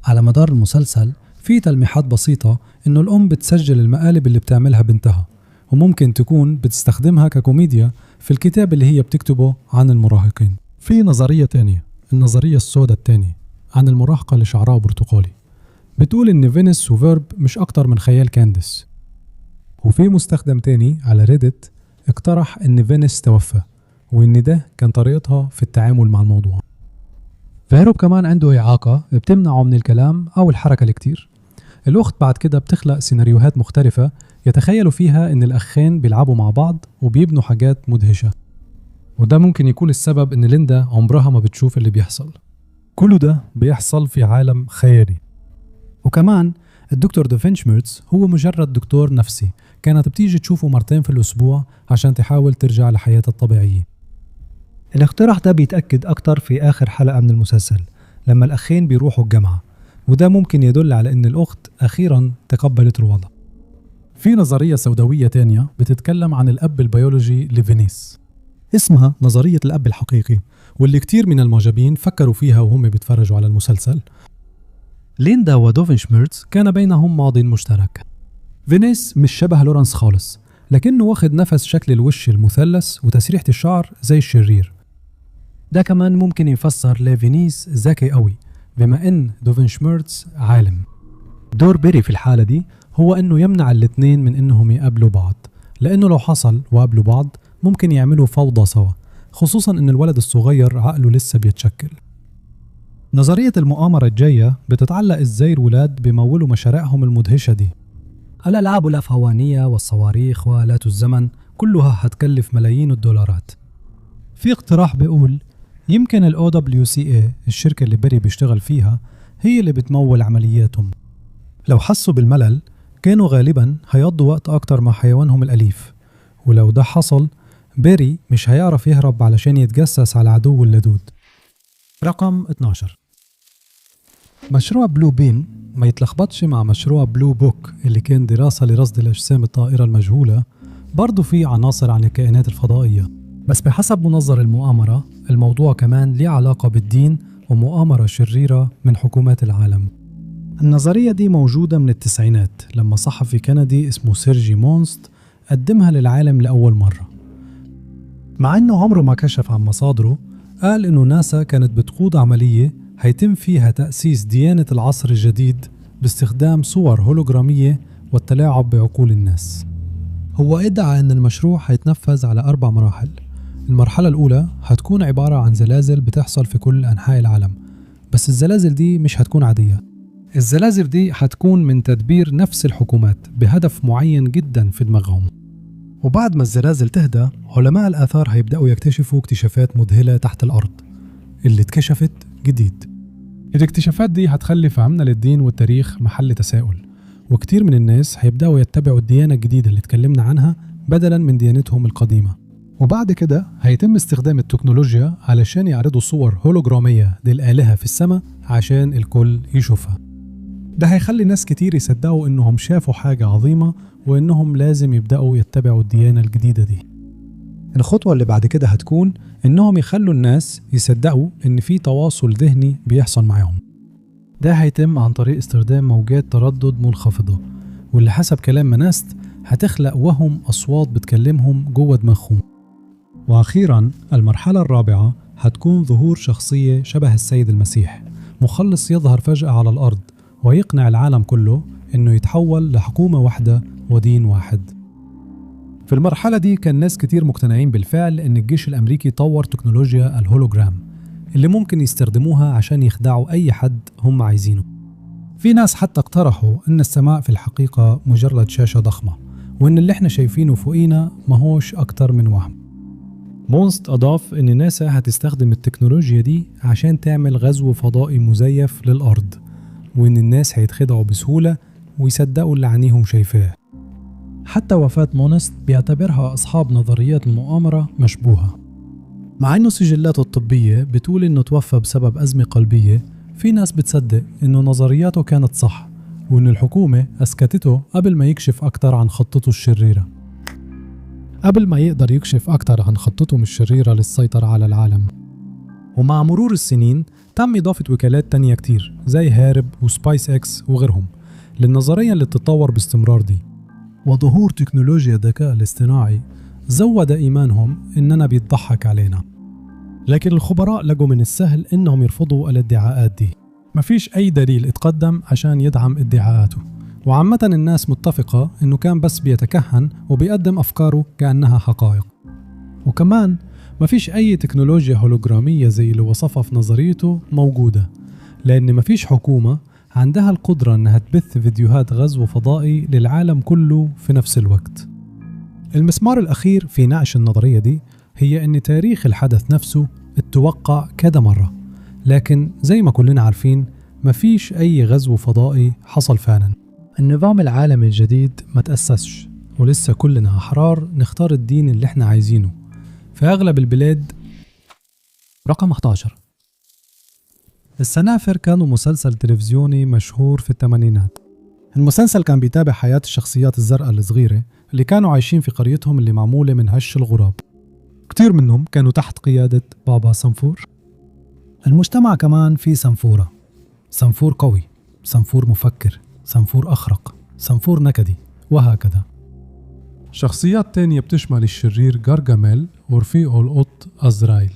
على مدار المسلسل في تلميحات بسيطة إنه الأم بتسجل المقالب اللي بتعملها بنتها، وممكن تكون بتستخدمها ككوميديا في الكتاب اللي هي بتكتبه عن المراهقين. في نظرية تانية، النظرية السوداء التانية، عن المراهقة اللي شعرها برتقالي، بتقول إن فينيس وفيرب مش أكتر من خيال كاندس. وفي مستخدم تاني على ريدت اقترح إن فينيس توفى، وإن ده كان طريقتها في التعامل مع الموضوع. فيرب كمان عنده إعاقة بتمنعه من الكلام أو الحركة الكتير. الأخت بعد كده بتخلق سيناريوهات مختلفة يتخيلوا فيها إن الأخين بيلعبوا مع بعض وبيبنوا حاجات مدهشة، وده ممكن يكون السبب إن ليندا عمرها ما بتشوف اللي بيحصل. كل ده بيحصل في عالم خيالي. وكمان الدكتور دوفنشميرتز هو مجرد دكتور نفسي كانت بتيجي تشوفه مرتين في الأسبوع عشان تحاول ترجع لحياتها الطبيعية. الاقتراح ده بيتأكد أكتر في آخر حلقة من المسلسل لما الأخين بيروحوا الجامعة، وده ممكن يدل على إن الأخت أخيرا تقبلت الوضع. في نظرية سوداوية تانية بتتكلم عن الأب البيولوجي لفينيس. اسمها نظرية الأب الحقيقي، واللي كتير من المعجبين فكروا فيها وهم بيتفرجوا على المسلسل. ليندا ودوفنشميرتز كان بينهم ماضي مشترك. فينيس مش شبه لورنس خالص، لكنه واخد نفس شكل الوش المثلث وتسريحة الشعر زي الشرير. ده كمان ممكن يفسر ليه فينيس ذكي قوي، بما ان دوفنشميرتز عالم. دور بيري في الحالة دي هو انه يمنع الاتنين من انهم يقابلوا بعض، لانه لو حصل وقابلوا بعض ممكن يعملوا فوضى سوا، خصوصا ان الولد الصغير عقله لسه بيتشكل. نظرية المؤامرة الجاية بتتعلق ازاي الولاد بيمولوا مشاريعهم المدهشة دي. الألعاب الأفهوانية والصواريخ وآلات الزمن كلها هتكلف ملايين الدولارات. في اقتراح بيقول يمكن ال OWCA، الشركة اللي بيري بيشتغل فيها، هي اللي بتمول عملياتهم. لو حسوا بالملل كانوا غالبا هيقضوا وقت أكتر مع حيوانهم الأليف، ولو ده حصل بيري مش هيعرف يهرب علشان يتجسس على عدوه اللدود. رقم 12، مشروع بلو بيم ما يتلخبطش مع مشروع Blue Book اللي كان دراسة لرصد الأجسام الطائرة المجهولة، برضو فيه عناصر عن الكائنات الفضائية، بس بحسب منظر المؤامرة الموضوع كمان ليه علاقة بالدين ومؤامرة شريرة من حكومات العالم. النظرية دي موجودة من التسعينات لما صحفي كندي اسمه سيرجي مونست قدمها للعالم لأول مرة. مع انه عمره ما كشف عن مصادره، قال انه ناسا كانت بتقود عملية هيتم فيها تأسيس ديانة العصر الجديد باستخدام صور هولوغرامية والتلاعب بعقول الناس. هو ادعى ان المشروع هيتنفذ على 4 مراحل. المرحلة الأولى هتكون عبارة عن زلازل بتحصل في كل أنحاء العالم، بس الزلازل دي مش هتكون عادية. الزلازل دي هتكون من تدبير نفس الحكومات بهدف معين جدا في دماغهم. وبعد ما الزلازل تهدى، علماء الآثار هيبدأوا يكتشفوا اكتشافات مذهلة تحت الأرض اللي اتكشفت جديد. الاكتشافات دي هتخلي فهمنا للدين والتاريخ محل تساؤل، وكتير من الناس هيبدأوا يتبعوا الديانة الجديدة اللي اتكلمنا عنها بدلا من ديانتهم القديمة. وبعد كده هيتم استخدام التكنولوجيا علشان يعرضوا صور هولوجرامية للآلهة في السماء عشان الكل يشوفها. ده هيخلي ناس كتير يصدقوا إنهم شافوا حاجة عظيمة وإنهم لازم يبدأوا يتبعوا الديانة الجديدة دي. الخطوة اللي بعد كده هتكون إنهم يخلوا الناس يصدقوا إن في تواصل ذهني بيحصل معاهم. ده هيتم عن طريق استخدام موجات تردد منخفضة، واللي حسب كلام مناست هتخلق وهم أصوات بتكلمهم جوه دماغهم. وأخيرا المرحلة الرابعة هتكون ظهور شخصية شبه السيد المسيح، مخلص يظهر فجأة على الأرض ويقنع العالم كله إنه يتحول لحكومة واحدة ودين واحد. في المرحلة دي كان ناس كتير مقتنعين بالفعل إن الجيش الأمريكي طور تكنولوجيا الهولوجرام اللي ممكن يستخدموها عشان يخدعوا أي حد هم عايزينه. في ناس حتى اقترحوا إن السماء في الحقيقة مجرد شاشة ضخمة، وإن اللي احنا شايفينه فوقينا ماهوش أكتر من وهم. مونست أضاف إن ناسا هتستخدم التكنولوجيا دي عشان تعمل غزو فضائي مزيف للأرض، وإن الناس هيتخدعوا بسهولة ويصدقوا اللي عينيهم شايفاه. حتى وفاة مونست بيعتبرها أصحاب نظريات المؤامرة مشبوهة، مع إنه سجلاته الطبية بتقول إنه توفى بسبب أزمة قلبية. في ناس بتصدق إنه نظرياته كانت صح، وإن الحكومة أسكتته قبل ما يكشف أكتر عن خطته الشريرة، قبل ما يقدر يكشف أكتر عن خطتهم الشريرة للسيطرة على العالم. ومع مرور السنين تم إضافة وكالات تانية كتير زي هارب وسبايس إكس وغيرهم للنظرية اللي بتتطور باستمرار دي. وظهور تكنولوجيا الذكاء الاصطناعي زود إيمانهم إننا بيتضحك علينا، لكن الخبراء لقوا من السهل إنهم يرفضوا الادعاءات دي. مفيش أي دليل اتقدم عشان يدعم ادعاءاته، وعامة الناس متفقة إنه كان بس بيتكهن وبيقدم أفكاره كأنها حقائق. وكمان مفيش أي تكنولوجيا هولوجرامية زي اللي وصفها في نظريته موجودة، لأن مفيش حكومة عندها القدرة إنها تبث فيديوهات غزو فضائي للعالم كله في نفس الوقت. المسمار الأخير في نعش النظرية دي هي إن تاريخ الحدث نفسه اتوقع كذا مرة، لكن زي ما كلنا عارفين مفيش أي غزو فضائي حصل فعلا. النظام العالمي الجديد ما تأسسش، ولسه كلنا أحرار نختار الدين اللي احنا عايزينه في أغلب البلاد. رقم 11، السنافر كانوا مسلسل تلفزيوني مشهور في الثمانينات. المسلسل كان بيتابع حياة الشخصيات الزرقاء الصغيرة اللي كانوا عايشين في قريتهم اللي معمولة من هش الغراب. وكتير منهم كانوا تحت قيادة بابا سنفور. المجتمع كمان فيه سنفورة، سنفور قوي، سنفور مفكر، سنفور أخرق، سنفور نكدي، وهكذا. شخصيات تانية بتشمل الشرير غارغاميل ورفيقه القط أزرايل.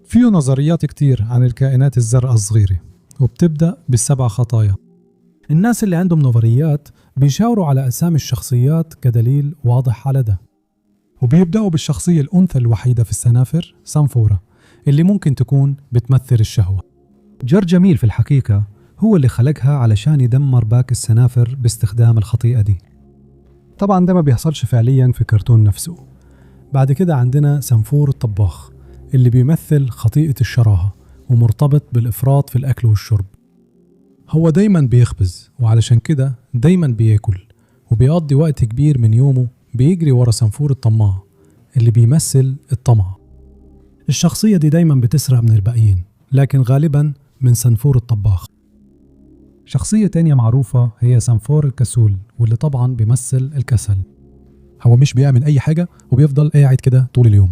فيه نظريات كتير عن الكائنات الزرقاء الصغيرة، وبتبدأ بالسبع خطايا. الناس اللي عندهم نظريات بيشاوروا على أسامي الشخصيات كدليل واضح على ده، وبيبدأوا بالشخصية الأنثى الوحيدة في السنافر سنفورة، اللي ممكن تكون بتمثل الشهوة. جرجميل في الحقيقة هو اللي خلقها علشان يدمر باقي السنافر باستخدام الخطيئة دي. طبعا ده ما بيحصلش فعليا في كرتون نفسه. بعد كده عندنا سنفور الطباخ اللي بيمثل خطيئة الشراهة ومرتبط بالإفراط في الأكل والشرب. هو دايما بيخبز، وعلشان كده دايما بياكل، وبيقضي وقت كبير من يومه بيجري ورا سنفور الطماع اللي بيمثل الطمع. الشخصية دي دايما بتسرق من الباقيين، لكن غالبا من سنفور الطباخ. شخصية تانية معروفة هي سنفور الكسول، واللي طبعا بيمثل الكسل. هو مش بيعمل أي حاجة وبيفضل قاعد كده طول اليوم.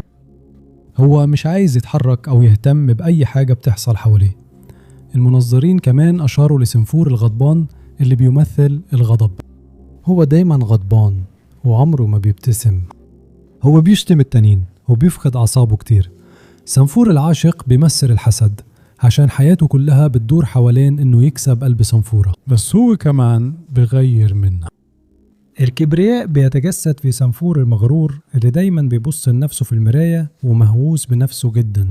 هو مش عايز يتحرك أو يهتم بأي حاجة بتحصل حواليه. المنظرين كمان أشاروا لسنفور الغضبان اللي بيمثل الغضب. هو دايما غضبان وعمره ما بيبتسم. هو بيشتم التانيين وبيفقد أعصابه كتير. سنفور العاشق بيمثل الحسد، عشان حياته كلها بتدور حوالين إنه يكسب قلب سنفورة، بس هو كمان بغير منها. الكبرياء بيتجسد في سنفور المغرور اللي دايما بيبص لنفسه في المراية ومهووس بنفسه جدا.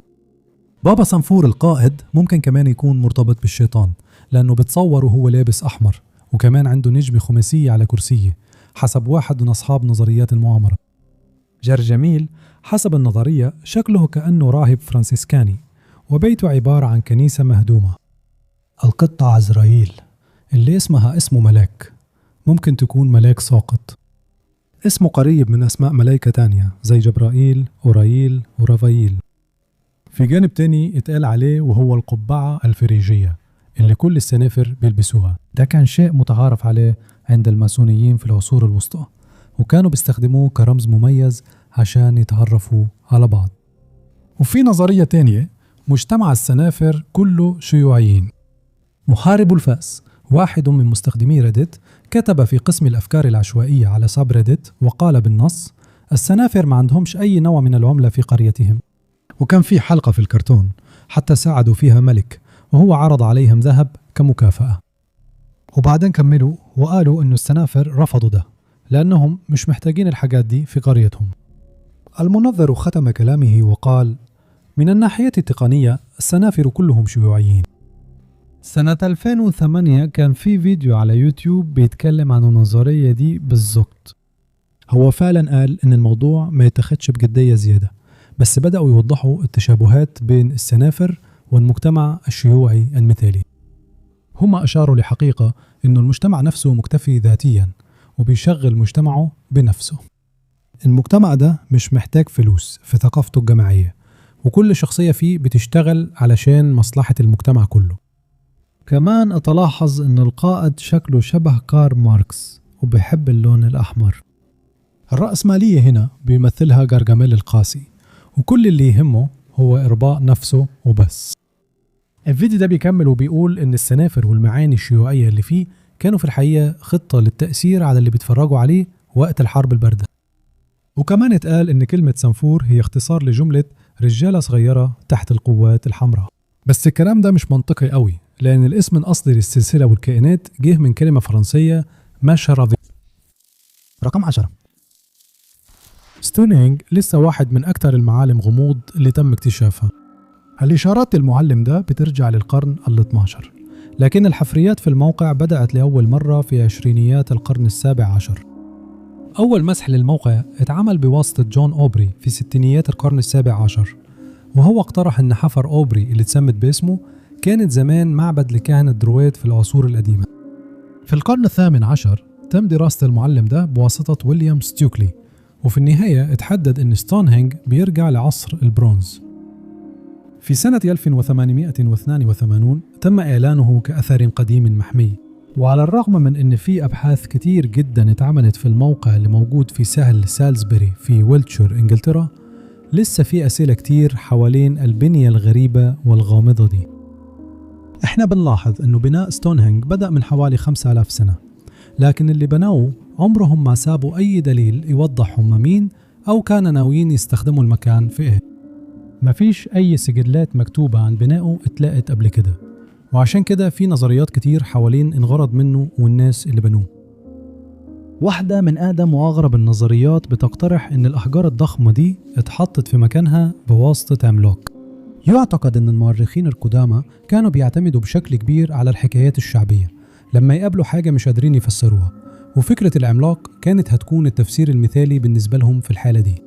بابا سنفور القائد ممكن كمان يكون مرتبط بالشيطان، لأنه بتصور وهو لابس أحمر، وكمان عنده نجمة خماسية على كرسيه حسب واحد من أصحاب نظريات المؤامرة. جرجميل حسب النظرية شكله كأنه راهب فرانسيسكاني، وبيته عبارة عن كنيسة مهدومة. القطة عزرائيل اللي اسمها اسمه ملاك، ممكن تكون ملاك ساقط. اسمه قريب من أسماء ملايكة تانية زي جبرائيل، أورايل، ورافايل. في جانب تاني اتقال عليه وهو القبعة الفريجية اللي كل السنافر بيلبسوها. ده كان شيء متعارف عليه عند الماسونيين في العصور الوسطى، وكانوا بيستخدموه كرمز مميز عشان يتعرفوا على بعض. وفي نظرية تانية مجتمع السنافر كله شيوعيين. محارب الفأس واحد من مستخدمي ريديت كتب في قسم الأفكار العشوائية على ساب ريديت وقال بالنص: السنافر ما عندهمش أي نوع من العملة في قريتهم. وكان في حلقة في الكرتون حتى ساعدوا فيها ملك، وهو عرض عليهم ذهب كمكافأة. وبعدين كملوا وقالوا إنه السنافر رفضوا ده لأنهم مش محتاجين الحاجات دي في قريتهم. المنظر ختم كلامه وقال: من الناحية التقنية السنافر كلهم شيوعيين. سنة 2008 كان في فيديو على يوتيوب بيتكلم عن النظرية دي بالظبط. هو فعلا قال إن الموضوع ما يتاخدش بجدية زيادة، بس بدأوا يوضحوا التشابهات بين السنافر والمجتمع الشيوعي المثالي. هم أشاروا لحقيقة إنه المجتمع نفسه مكتفي ذاتيا وبيشغل مجتمعه بنفسه. المجتمع ده مش محتاج فلوس في ثقافته الجماعية، وكل شخصية فيه بتشتغل علشان مصلحة المجتمع كله. كمان أتلاحظ إن القائد شكله شبه كارل ماركس وبيحب اللون الأحمر. الرأسمالية هنا بيمثلها غارغاميل القاسي، وكل اللي يهمه هو إرضاء نفسه وبس. الفيديو ده بيكمل وبيقول إن السنافر والمعاني الشيوعية اللي فيه كانوا في الحقيقة خطة للتأثير على اللي بيتفرجوا عليه وقت الحرب الباردة. وكمان اتقال إن كلمة سنفور هي اختصار لجملة رجالة صغيرة تحت القوات الحمراء. بس الكلام ده مش منطقي قوي، لأن الاسم الأصلي للسلسلة والكائنات جه من كلمة فرنسية ماشارافي. رقم 10. ستونهنج لسه واحد من أكثر المعالم غموض اللي تم اكتشافها. الإشارات المعلم ده بترجع للقرن ال12، لكن الحفريات في الموقع بدأت لأول مرة في عشرينيات القرن السابع عشر. أول مسح للموقع اتعمل بواسطة جون أوبري في ستينيات القرن السابع عشر، وهو اقترح أن حفر أوبري اللي اتسمت باسمه كانت زمان معبد لكهنة درويد في العصور القديمة. في القرن الثامن عشر تم دراسة المعلم ده بواسطة ويليام ستوكلي، وفي النهاية اتحدد أن ستونهنج بيرجع لعصر البرونز. في سنة 1882 تم إعلانه كأثر قديم محمي، وعلى الرغم من أن في أبحاث كتير جدا اتعملت في الموقع اللي موجود في سهل سالزبري في ويلتشر إنجلترا، لسه في أسئلة كتير حوالين البنية الغريبة والغامضة دي. احنا بنلاحظ انه بناء ستونهنج بدأ من حوالي 5000 سنة، لكن اللي بنوه عمرهم ما سابوا أي دليل يوضح هم مين أو كانوا ناويين يستخدموا المكان في إيه. مفيش أي سجلات مكتوبة عن بنائه اتلاقت قبل كده، وعشان كده في نظريات كتير حوالين انغرض منه والناس اللي بنوه. واحدة من أقدم وأغرب النظريات بتقترح إن الأحجار الضخمة دي اتحطت في مكانها بواسطة عملاق. يعتقد إن المؤرخين القدامى كانوا بيعتمدوا بشكل كبير على الحكايات الشعبية لما يقابلوا حاجة مش قادرين يفسروها، وفكرة العملاق كانت هتكون التفسير المثالي بالنسبة لهم في الحالة دي.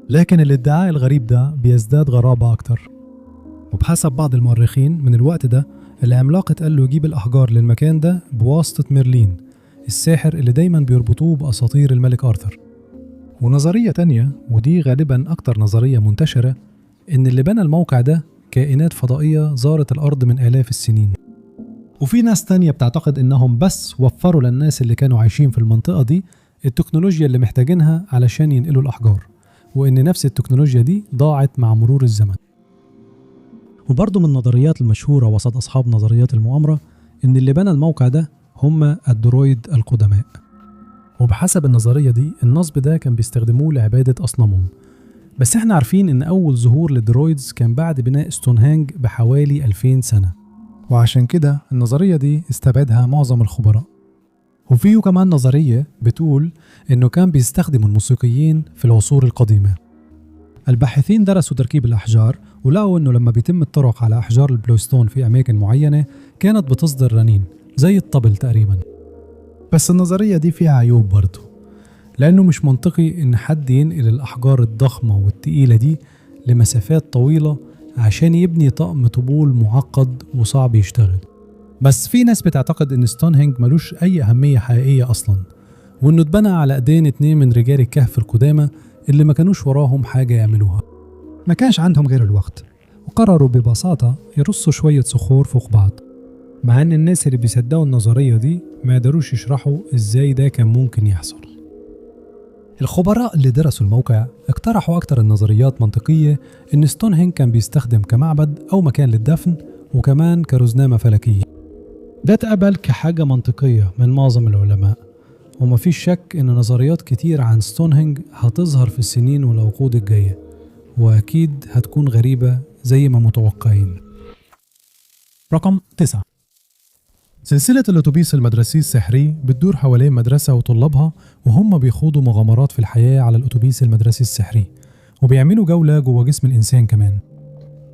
لكن الادعاء الغريب ده بيزداد غرابة أكتر، وبحسب بعض المؤرخين من الوقت ده العملاق اتقال له يجيب الأحجار للمكان ده بواسطة ميرلين، الساحر اللي دايما بيربطوه بأساطير الملك آرثر. ونظرية تانية، ودي غالبا أكتر نظرية منتشرة، إن اللي بنى الموقع ده كائنات فضائية زارت الأرض من آلاف السنين. وفي ناس تانية بتعتقد إنهم بس وفروا للناس اللي كانوا عايشين في المنطقة دي التكنولوجيا اللي محتاجينها علشان ينقلوا الأحجار، وإن نفس التكنولوجيا دي ضاعت مع مرور الزمن. وبرضه من النظريات المشهورة وسط أصحاب نظريات المؤامرة إن اللي بنى الموقع ده هم الدرويد القدماء. وبحسب النظرية دي النصب ده كان بيستخدموه لعبادة أصنامهم، بس احنا عارفين إن أول ظهور لل druids كان بعد بناء ستونهنج بحوالي 2000 سنة، وعشان كده النظرية دي استبعدها معظم الخبراء. وفيه كمان نظرية بتقول إنه كان بيستخدم الموسيقيين في العصور القديمة. الباحثين درسوا تركيب الأحجار ولقوا إنه لما بيتم الطرق على أحجار ال bluestone في أماكن معينة كانت بتصدر رنين زي الطبل تقريبا. بس النظرية دي فيها عيوب برضه، لأنه مش منطقي إن حد ينقل الأحجار الضخمة والتقيلة دي لمسافات طويلة عشان يبني طقم طبول معقد وصعب يشتغل. بس في ناس بتعتقد إن ستونهنج ملوش أي أهمية حقيقية أصلا، وإنه اتبنى على أيدين 2 من رجال الكهف القدامى اللي ما كانوش وراهم حاجة يعملوها. ما كانش عندهم غير الوقت، وقرروا ببساطة يرصوا شوية صخور فوق بعض، مع إن الناس اللي بيصدقوا النظرية دي ما يقدروش يشرحوا إزاي ده كان ممكن يحصل. الخبراء اللي درسوا الموقع اقترحوا أكتر النظريات منطقية إن ستونهنج كان بيستخدم كمعبد أو مكان للدفن، وكمان كرزنامة فلكية. ده اتقبل كحاجة منطقية من معظم العلماء، ومفيش شك إن نظريات كتير عن ستونهنج هتظهر في السنين والعقود الجاية، وأكيد هتكون غريبة زي ما متوقعين. رقم 9، سلسلة الأتوبيس المدرسي السحري بتدور حوالين مدرسة وطلابها وهم بيخوضوا مغامرات في الحياة على الأتوبيس المدرسي السحري، وبيعملوا جولة جوه جسم الإنسان كمان.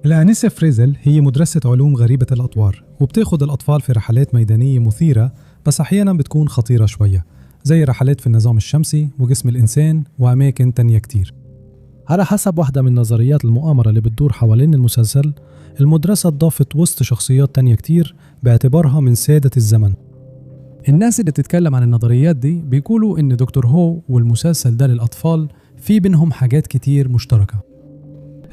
الآنسة فريزل هي مدرسة علوم غريبة الأطوار، وبتاخد الأطفال في رحلات ميدانية مثيرة بس أحيانا بتكون خطيرة شوية، زي رحلات في النظام الشمسي وجسم الإنسان وأماكن تانية كتير. على حسب واحدة من نظريات المؤامرة اللي بتدور حوالين المسلسل، المدرسة اتضافت وسط شخصيات تانية كتير باعتبارها من سادة الزمن. الناس اللي بتتكلم عن النظريات دي بيقولوا إن دكتور هو والمسلسل ده للأطفال في بينهم حاجات كتير مشتركة.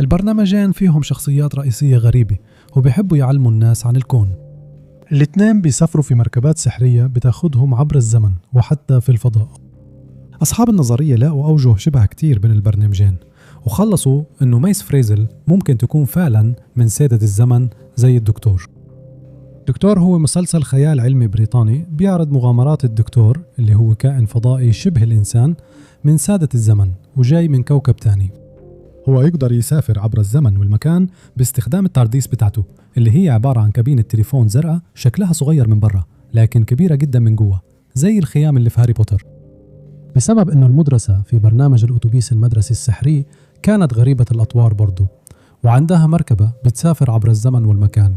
البرنامجين فيهم شخصيات رئيسية غريبة وبيحبوا يعلموا الناس عن الكون. الاتنين بيسافروا في مركبات سحرية بتاخدهم عبر الزمن وحتى في الفضاء. أصحاب النظرية لاقوا أوجه شبه كتير بين البرنامجين، وخلصوا إنه ميس فريزل ممكن تكون فعلا من سادة الزمن زي الدكتور. دكتور هو مسلسل خيال علمي بريطاني بيعرض مغامرات الدكتور اللي هو كائن فضائي شبه الإنسان من سادة الزمن وجاي من كوكب تاني. هو يقدر يسافر عبر الزمن والمكان باستخدام التارديس بتاعته اللي هي عبارة عن كابينة تليفون زرقاء شكلها صغير من برا لكن كبيرة جدا من جوه زي الخيام اللي في هاري بوتر. بسبب انه المدرسة في برنامج الأتوبيس المدرسي السحري كانت غريبة الأطوار برضو، وعندها مركبة بتسافر عبر الزمن والمكان،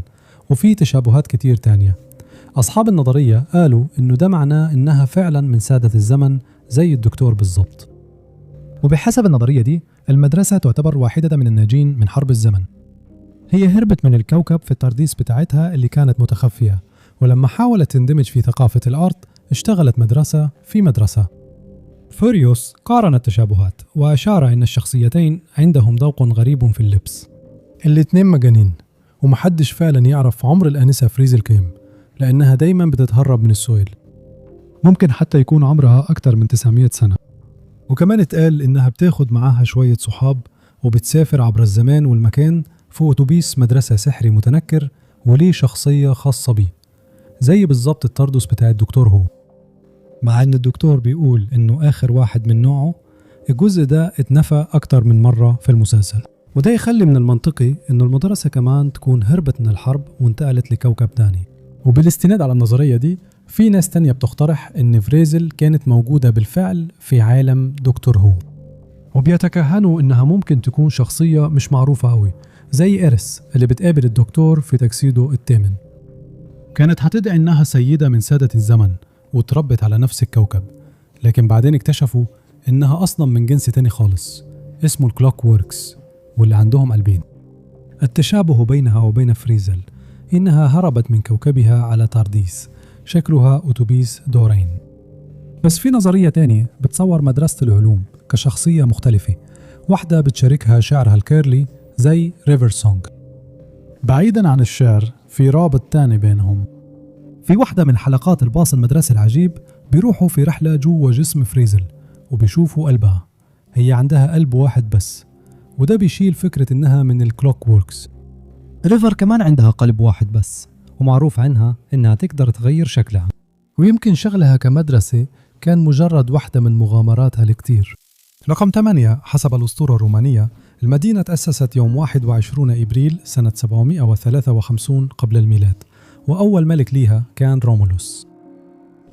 وفي تشابهات كتير تانية. أصحاب النظرية قالوا إنه ده معناه إنها فعلا من سادة الزمن زي الدكتور بالظبط. وبحسب النظرية دي المدرسة تعتبر واحدة من الناجين من حرب الزمن. هي هربت من الكوكب في الترديس بتاعتها اللي كانت متخفية، ولما حاولت تندمج في ثقافة الأرض اشتغلت مدرسة في مدرسة. فوريوس قارن التشابهات وأشار إن الشخصيتين عندهم ذوق غريب في اللبس. الاتنين مجانين، ومحدش فعلا يعرف عمر الآنسة فريزل كام لأنها دايما بتتهرب من السؤال. ممكن حتى يكون عمرها أكتر من 900 سنة. وكمان اتقال إنها بتاخد معاها شوية صحاب وبتسافر عبر الزمان والمكان في أتوبيس مدرسة سحري متنكر وليه شخصية خاصة بيه، زي بالظبط التاردس بتاع الدكتور هو. مع إن الدكتور بيقول إنه آخر واحد من نوعه، الجزء ده اتنفى أكتر من مرة في المسلسل، وده يخلي من المنطقي إنه المدرسة كمان تكون هربت من الحرب وانتقلت لكوكب تاني. وبالاستناد على النظرية دي، في ناس تانية بتقترح إن فريزل كانت موجودة بالفعل في عالم دكتور هو، وبيتكهنوا إنها ممكن تكون شخصية مش معروفة أوي زي إيرس اللي بتقابل الدكتور في تجسيده الثامن. كانت هتدعي إنها سيدة من سادة الزمن وتربت على نفس الكوكب، لكن بعدين اكتشفوا إنها أصلا من جنس تاني خالص اسمه الكلوك ووركس، واللي عندهم قلبين. التشابه بينها وبين فريزل إنها هربت من كوكبها على تارديس، شكلها أتوبيس دورين. بس في نظرية تانية بتصور مدرسة العلوم كشخصية مختلفة، واحدة بتشاركها شعرها ال curly زي ريفر سونج. بعيدا عن الشعر، في رابط تاني بينهم. في واحدة من حلقات الباص المدرسي العجيب بيروحوا في رحلة جوه جسم فريزل وبيشوفوا قلبها، هي عندها قلب واحد بس، وده بيشيل فكرة إنها من الكلوك ووركس. ريفر كمان عندها قلب واحد بس، ومعروف عنها إنها تقدر تغير شكلها، ويمكن شغلها كمدرسة كان مجرد واحدة من مغامراتها الكتير. رقم 8، حسب الأسطورة الرومانية، المدينة تأسست يوم 21 إبريل سنة 753 قبل الميلاد، وأول ملك ليها كان رومولوس.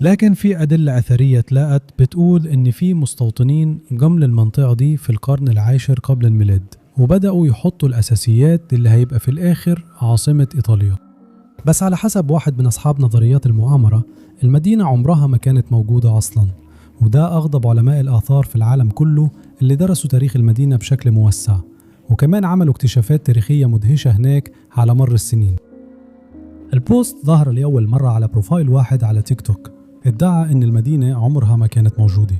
لكن في أدلة أثرية تلاقت بتقول إن في مستوطنين جم للمنطقة دي في القرن العاشر قبل الميلاد، وبدأوا يحطوا الأساسيات اللي هيبقى في الآخر عاصمة إيطاليا. بس على حسب واحد من أصحاب نظريات المؤامرة، المدينة عمرها ما كانت موجودة أصلا، وده أغضب علماء الآثار في العالم كله اللي درسوا تاريخ المدينة بشكل موسع، وكمان عملوا اكتشافات تاريخية مدهشة هناك على مر السنين. ال post ظهر لأول مرة على profile واحد على تيك توك ادعى إن المدينة عمرها ما كانت موجودة،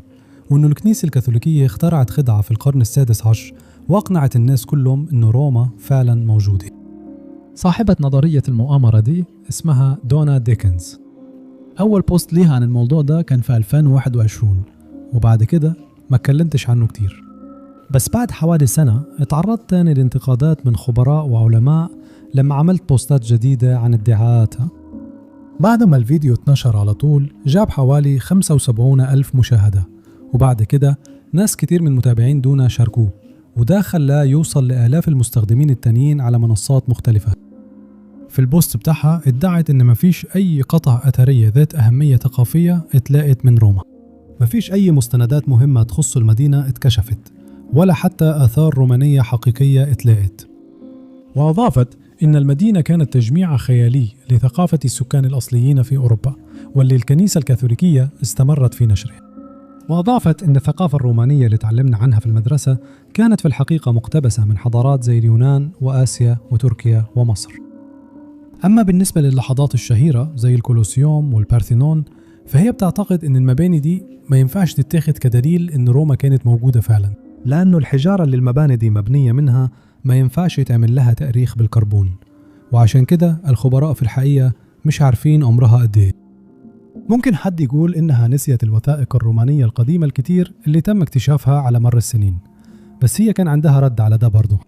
وإنه الكنيسة الكاثوليكية اخترعت خدعة في القرن السادس عشر وأقنعت الناس كلهم إنه روما فعلا موجودة. صاحبة نظرية المؤامرة دي اسمها دونا ديكنز. أول post ليها عن الموضوع ده كان في 2021، وبعد كده ما اتكلمتش عنه كتير. بس بعد حوالي سنة اتعرضت تاني لانتقادات من خبراء وعلماء لما عملت بوستات جديدة عن ادعاءاتها. بعد ما الفيديو اتنشر على طول جاب حوالي 75 ألف مشاهدة، وبعد كده ناس كتير من متابعين دونا شاركوه، وده خلاه يوصل لآلاف المستخدمين التانيين على منصات مختلفة. في ال post بتاعها ادعت إن مفيش أي قطع أثرية ذات أهمية ثقافية اتلاقت من روما، مفيش أي مستندات مهمة تخص المدينة اتكشفت، ولا حتى آثار رومانية حقيقية اتلاقت. وأضافت إن المدينة كانت تجميع خيالي لثقافة السكان الأصليين في أوروبا، واللي الكنيسة الكاثوليكية استمرت في نشره. وأضافت إن الثقافة الرومانية اللي تعلمنا عنها في المدرسة كانت في الحقيقة مقتبسة من حضارات زي اليونان وآسيا وتركيا ومصر. أما بالنسبة للحظات الشهيرة زي الكولوسيوم والبارثينون، فهي بتعتقد إن المباني دي ما ينفعش تتاخد كدليل إن روما كانت موجودة فعلا، لأنه الحجارة اللي المباني دي مبنية منها ما ينفعش يتعمل لها تأريخ بالكربون، وعشان كده الخبراء في الحقيقة مش عارفين عمرها قد إيه. ممكن حد يقول إنها نسيت الوثائق الرومانية القديمة الكتير اللي تم اكتشافها على مر السنين، بس هي كان عندها رد على ده برضه.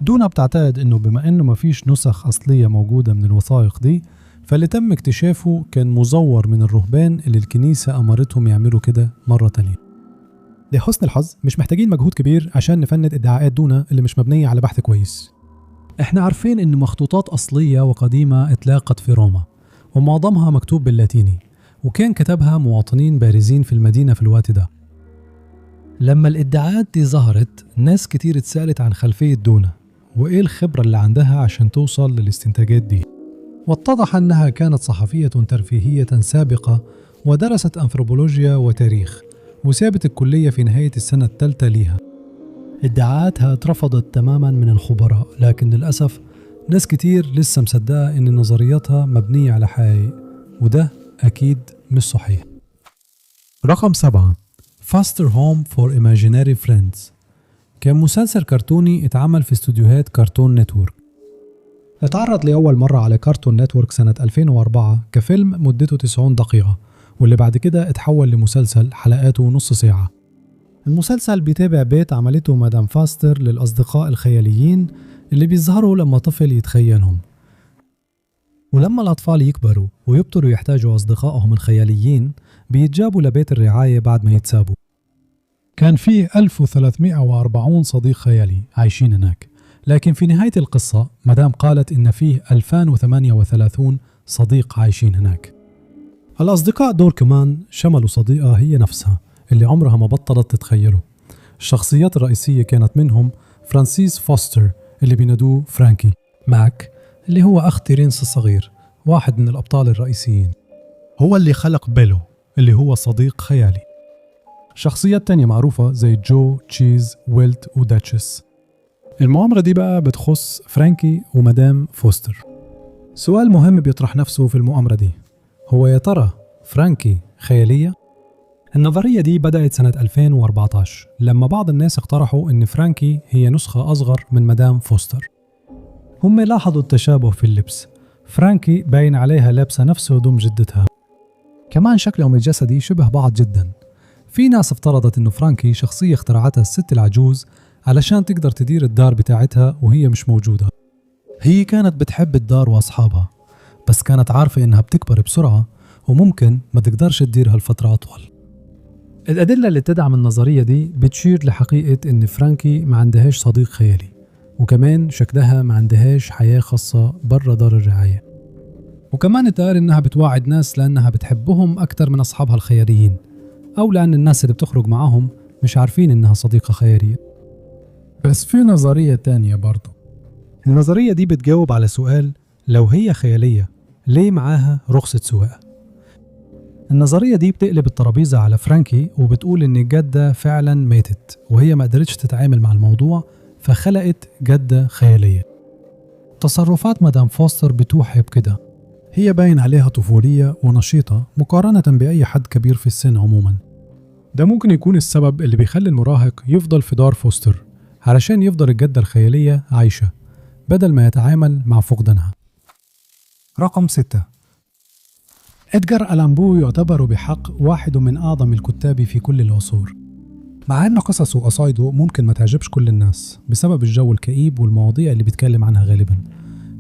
دونا بتعتقد إنه بما إنه مفيش نسخ أصلية موجودة من الوثائق دي، فاللي تم اكتشافه كان مزور من الرهبان اللي الكنيسة أمرتهم يعملوا كده مرة تانية. لحسن الحظ مش محتاجين مجهود كبير عشان نفند ادعاءات دونا اللي مش مبنية على بحث كويس. احنا عارفين ان مخطوطات أصلية وقديمة اتلاقت في روما، ومعظمها مكتوب باللاتيني، وكان كتبها مواطنين بارزين في المدينة في الوقت ده. لما الادعاءات دي ظهرت، ناس كتير اتسألت عن خلفية دونا وإيه الخبرة اللي عندها عشان توصل للاستنتاجات دي، واتضح أنها كانت صحفية ترفيهية سابقة ودرست أنثروبولوجيا وتاريخ، وسابت الكلية في نهاية السنة الثالثة ليها. ادعاءاتها اترفضت تماما من الخبراء، لكن للأسف ناس كتير لسه مصدقة إن نظرياتها مبنية على حقائق، وده أكيد مش صحيح. رقم 7، Foster Home for Imaginary Friends، كان مسلسل كرتوني اتعمل في استوديوهات كارتون نتورك. اتعرض لأول مرة على كارتون نتورك سنة 2004 كفيلم مدته 90 دقيقة، واللي بعد كده اتحول لمسلسل حلقاته نص ساعة. المسلسل بيتابع بيت عملته مدام فاستر للأصدقاء الخياليين اللي بيظهروا لما طفل يتخيلهم، ولما الأطفال يكبروا ويبطلوا يحتاجوا أصدقائهم الخياليين بيتجابوا لبيت الرعاية بعد ما يتسابوا. كان فيه 1340 صديق خيالي عايشين هناك، لكن في نهاية القصة مدام قالت إن فيه 2038 صديق عايشين هناك. الأصدقاء دول كمان شملوا صديقة هي نفسها اللي عمرها ما بطلت تتخيله. الشخصيات الرئيسية كانت منهم فرانسيس فوستر اللي بينادوه فرانكي، ماك اللي هو أخ تيرينس الصغير، واحد من الأبطال الرئيسيين، هو اللي خلق بيلو اللي هو صديق خيالي. شخصيات تانية معروفة زي جو، تشيز، ويلت وداتشس. المؤامرة دي بقى بتخص فرانكي ومدام فوستر. سؤال مهم بيطرح نفسه في المؤامرة دي، هو يا ترى فرانكي خيالية؟ النظرية دي بدأت سنة 2014 لما بعض الناس اقترحوا إن فرانكي هي نسخة أصغر من مدام فوستر. هم لاحظوا التشابه في اللبس، فرانكي باين عليها لابسة نفس هدوم جدتها، كمان شكلهم الجسدي شبه بعض جدا. في ناس افترضت إنه فرانكي شخصية اخترعتها الست العجوز علشان تقدر تدير الدار بتاعتها وهي مش موجودة. هي كانت بتحب الدار وأصحابها، بس كانت عارفة إنها بتكبر بسرعة وممكن ما تقدرش تديرها لفترة أطول. الأدلة اللي تدعم النظرية دي بتشير لحقيقة إن فرانكي ما عندهاش صديق خيالي، وكمان شكلها ما عندهاش حياة خاصة برا دار الرعاية. وكمان اتقال إنها بتواعد ناس لأنها بتحبهم أكتر من أصحابها الخياليين، أو لأن الناس اللي بتخرج معاهم مش عارفين إنها صديقة خيالية. بس في نظرية تانية برضو. النظرية دي بتجاوب على سؤال، لو هي خيالية ليه معاها رخصة سواقة؟ النظرية دي بتقلب الترابيزة على فرانكي وبتقول إن الجدة فعلا ماتت وهي ما قدرتش تتعامل مع الموضوع فخلقت جدة خيالية. تصرفات مدام فوستر بتوحي بكده، هي باين عليها طفولية ونشيطة مقارنة بأي حد كبير في السن عموما. ده ممكن يكون السبب اللي بيخلي المراهق يفضل في دار فوستر، علشان يفضل الجدة الخيالية عايشة بدل ما يتعامل مع فقدانها. رقم 6، إدغار ألان بو يعتبر بحق واحد من أعظم الكتاب في كل العصور، مع أن قصصه وقصايده ممكن ما تعجبش كل الناس بسبب الجو الكئيب والمواضيع اللي بيتكلم عنها غالبا،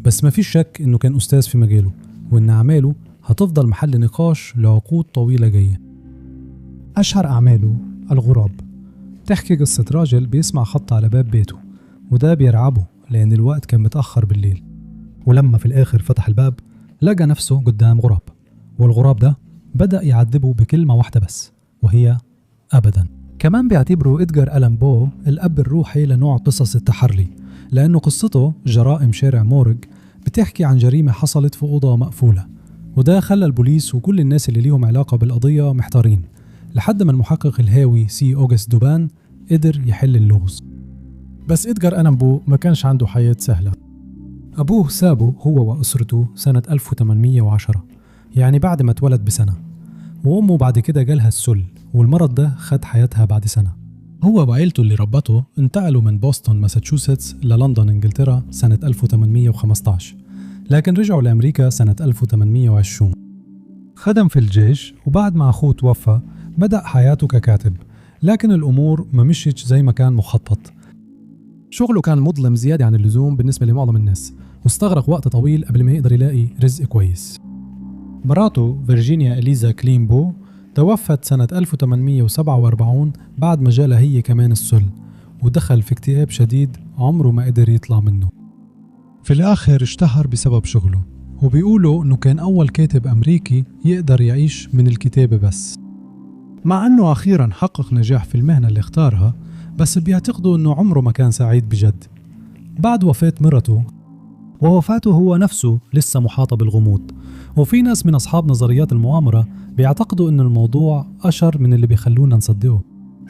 بس ما فيش شك إنه كان أستاذ في مجاله، وإن أعماله هتفضل محل نقاش لعقود طويلة جاية. أشهر أعماله الغراب، تحكي قصة راجل بيسمع خط على باب بيته وده بيرعبه لأن الوقت كان متأخر بالليل، ولما في الآخر فتح الباب لقى نفسه قدام غراب، والغراب ده بدأ يعذبه بكلمة واحدة بس وهي أبدا. كمان بيعتبره إدغار ألان بو الأب الروحي لنوع قصص التحري، لأنه قصته جرائم شارع مورج بتحكي عن جريمة حصلت في أوضة مقفولة، وده خلى البوليس وكل الناس اللي ليهم علاقة بالقضية محتارين، لحد ما المحقق الهاوي سي أوغست دوبان قدر يحل اللغز. بس إدغار ألان بو ما كانش عنده حياة سهلة. أبوه سابه هو وأسرته سنة 1810، يعني بعد ما اتولد بسنة، وأمه بعد كده جالها السل، والمرض ده خد حياتها بعد سنة. هو وعيلته اللي ربته انتقلوا من بوسطن ماساتشوستس للندن إنجلترا سنة 1815، لكن رجعوا لأمريكا سنة 1820. خدم في الجيش، وبعد ما أخوه توفى بدأ حياته ككاتب، لكن الأمور ما مشيتش زي ما كان مخطط. شغله كان مظلم زيادة عن اللزوم بالنسبة لمعظم الناس، واستغرق وقت طويل قبل ما يقدر يلاقي رزق كويس. مراته فيرجينيا إليزا كلين بو توفت سنة 1847 بعد ما جالها هي كمان السل، ودخل في اكتئاب شديد عمره ما قدر يطلع منه. في الآخر اشتهر بسبب شغله، وبيقولوا إنه كان أول كاتب أمريكي يقدر يعيش من الكتابة بس. مع أنه أخيرا حقق نجاح في المهنة اللي اختارها، بس بيعتقدوا أنه عمره ما كان سعيد بجد. بعد وفاة مرته ووفاته هو نفسه لسه محاطة بالغموض، وفي ناس من أصحاب نظريات المؤامرة بيعتقدوا أن الموضوع أشر من اللي بيخلونا نصدقه.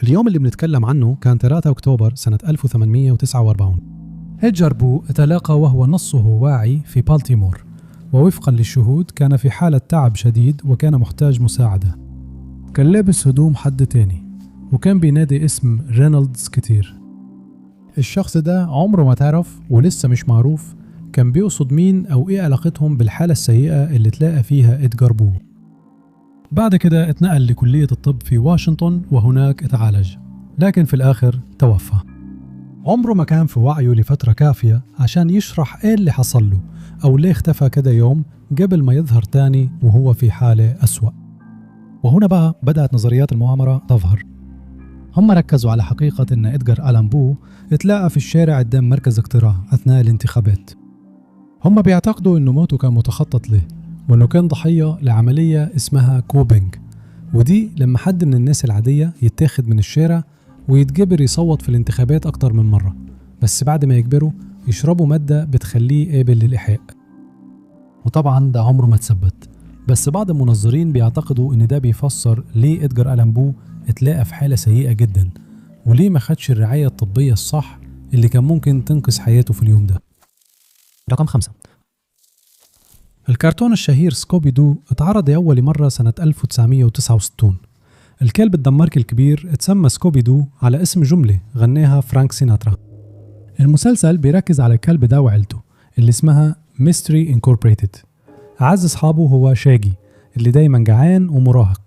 اليوم اللي بنتكلم عنه كان 3 أكتوبر سنة 1849. إدجار بو تلاقى وهو نصه واعي في بالتيمور، ووفقا للشهود كان في حالة تعب شديد وكان محتاج مساعدة. كان لابس هدوم حد تاني، وكان بينادي اسم رينولدز كتير. الشخص ده عمره ما تعرف ولسه مش معروف كان بيقصد مين أو إيه علاقتهم بالحالة السيئة اللي تلاقى فيها إدجار بو. بعد كده اتنقل لكلية الطب في واشنطن وهناك اتعالج، لكن في الآخر توفى. عمره ما كان في وعيه لفترة كافية عشان يشرح إيه اللي حصل له أو ليه اختفى كده يوم قبل ما يظهر تاني وهو في حالة أسوأ. وهنا بقى بدأت نظريات المؤامرة تظهر. هم ركزوا على حقيقة أن إدغار ألان بو اتلاقى في الشارع قدام مركز اقتراع أثناء الانتخابات. هم بيعتقدوا أنه موته كان متخطط له، وأنه كان ضحية لعملية اسمها coping، ودي لما حد من الناس العادية يتاخد من الشارع ويتجبر يصوت في الانتخابات أكتر من مرة، بس بعد ما يجبروا يشربوا مادة بتخليه قابل للإيحاء. وطبعا ده عمره ما تثبت، بس بعض المنظرين بيعتقدوا إن ده بيفسر ليه إدغار ألان بو اتلاقى في حالة سيئة جدا، وليه ما خدش الرعاية الطبية الصح اللي كان ممكن تنقذ حياته في اليوم ده. رقم 5. الكرتون الشهير سكوبي دو اتعرض لأول مرة سنة 1969. الكلب الدنماركي الكبير اتسمى سكوبي دو على اسم جملة غناها فرانك سيناترا. المسلسل بيركز على الكلب ده وعيلته اللي اسمها Mystery Incorporated. أعز أصحابه هو شاجي اللي دايما جعان ومراهق،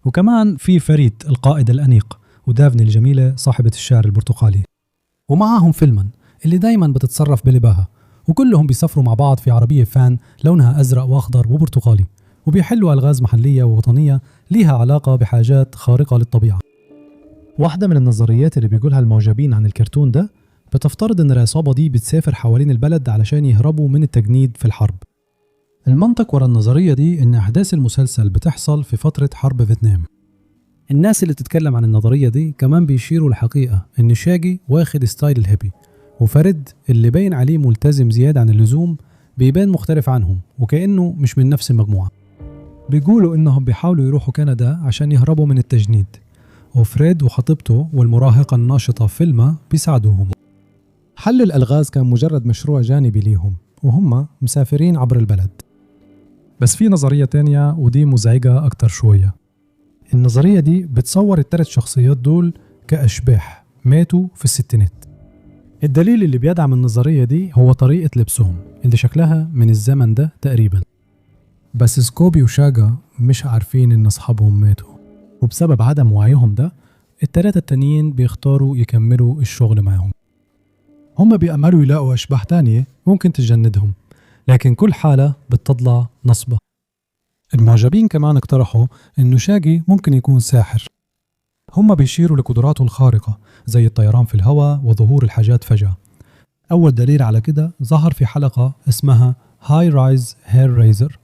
وكمان في فريد القائد الأنيق، ودافني الجميلة صاحبة الشعر البرتقالي، ومعاهم فيلمان اللي دايما بتتصرف بلباها، وكلهم بيسافروا مع بعض في عربية فان لونها أزرق وأخضر وبرتقالي، وبيحلوا ألغاز محلية ووطنية ليها علاقة بحاجات خارقة للطبيعة. واحدة من النظريات اللي بيقولها المعجبين عن الكرتون ده بتفترض إن العصابة دي بتسافر حوالين البلد علشان يهربوا من التجنيد في الحرب. المنطق ورا النظرية دي إن أحداث المسلسل بتحصل في فترة حرب فيتنام. الناس اللي بتتكلم عن النظرية دي كمان بيشيروا الحقيقة إن شاجي واخد style الهيبي، وفريد اللي باين عليه ملتزم زيادة عن اللزوم بيبان مختلف عنهم وكأنه مش من نفس المجموعة. بيقولوا إنهم بيحاولوا يروحوا كندا عشان يهربوا من التجنيد، وفريد وخطيبته والمراهقة الناشطة فيلما بيساعدوهم. حل الألغاز كان مجرد مشروع جانبي ليهم وهم مسافرين عبر البلد. بس في نظرية تانية ودي مزعجة أكتر شوية. النظرية دي بتصور الثلاث شخصيات دول كأشباح ماتوا في الستينات. الدليل اللي بيدعم النظرية دي هو طريقة لبسهم اللي شكلها من الزمن ده تقريبا. بس سكوبي وشاجا مش عارفين إن أصحابهم ماتوا، وبسبب عدم وعيهم ده التلاتة التانيين بيختاروا يكملوا الشغل معاهم. هم بيأملوا يلاقوا أشباح تانية ممكن تجندهم، لكن كل حالة بتطلع نصبة. المعجبين كمان اقترحوا إنه شاجي ممكن يكون ساحر. هم بيشيروا لقدراته الخارقة زي الطيران في الهواء وظهور الحاجات فجأة. أول دليل على كده ظهر في حلقة اسمها High Rise Hair Raiser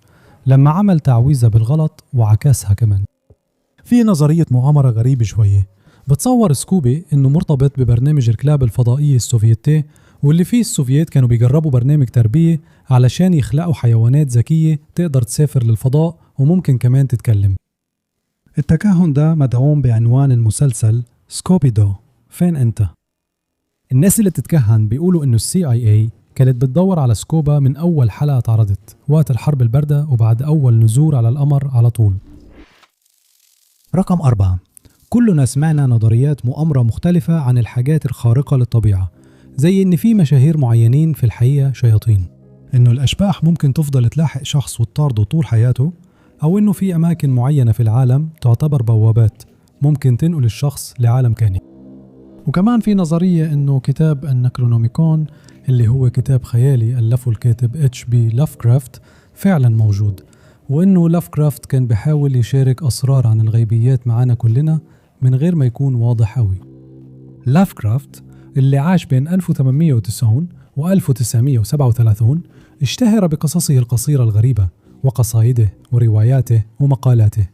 لما عمل تعويذة بالغلط وعكسها كمان. في نظرية مؤامرة غريبة شوية بتصور سكوبي إنه مرتبط ببرنامج الكلاب الفضائية السوفيتي، واللي فيه السوفييت كانوا بيجربوا برنامج تربية علشان يخلقوا حيوانات ذكية تقدر تسافر للفضاء وممكن كمان تتكلم. التكهن ده مدعوم بعنوان المسلسل سكوبي دو فين انت؟ الناس اللي بتتكهن بيقولوا انه CIA كانت بتدور على سكوبا من اول حلقة اتعرضت وقت الحرب الباردة وبعد اول نزول على القمر على طول. رقم 4. كلنا سمعنا نظريات مؤامرة مختلفة عن الحاجات الخارقة للطبيعة، زي ان في مشاهير معينين في الحقيقة شياطين، انه الاشباح ممكن تفضل تلاحق شخص وتطارده طول حياته، او انه في اماكن معينة في العالم تعتبر بوابات ممكن تنقل الشخص لعالم تاني. وكمان في نظرية انه كتاب النكرونوميكون اللي هو كتاب خيالي ألفه الكاتب اتش بي لافكرافت فعلا موجود، وانه لافكرافت كان بيحاول يشارك اسرار عن الغيبيات معانا كلنا من غير ما يكون واضح قوي. لافكرافت اللي عاش بين 1890 و 1937 اشتهر بقصصه القصيرة الغريبة وقصائده ورواياته ومقالاته،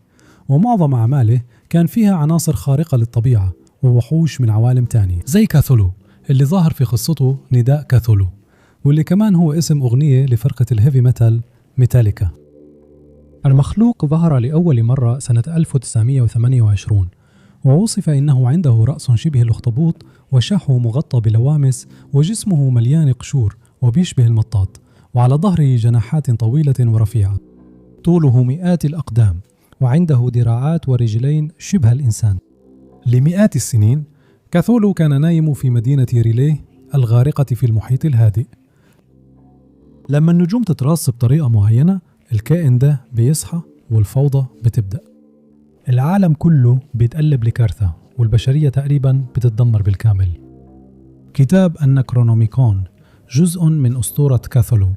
ومعظم أعماله كان فيها عناصر خارقة للطبيعة ووحوش من عوالم تانية زي كاثولو اللي ظهر في قصته نداء كاثولو، واللي كمان هو اسم أغنية لفرقة ال heavy metal ميتاليكا. المخلوق ظهر لأول مرة سنة 1928، ووصف إنه عنده رأس شبه الأخطبوط وشحه مغطى بلوامس وجسمه مليان قشور وبيشبه المطاط، وعلى ظهره جناحات طويلة ورفيعة، طوله مئات الأقدام، وعنده ذراعات ورجلين شبه الإنسان. لمئات السنين كاثولو كان نايم في مدينة ريليه الغارقة في المحيط الهادئ. لما النجوم تتراص بطريقة معينة الكائن ده بيصحى والفوضى بتبدأ. العالم كله بيتقلب لكارثة، والبشرية تقريبا بتتدمر بالكامل. كتاب النكرونوميكون جزء من أسطورة كاثولو،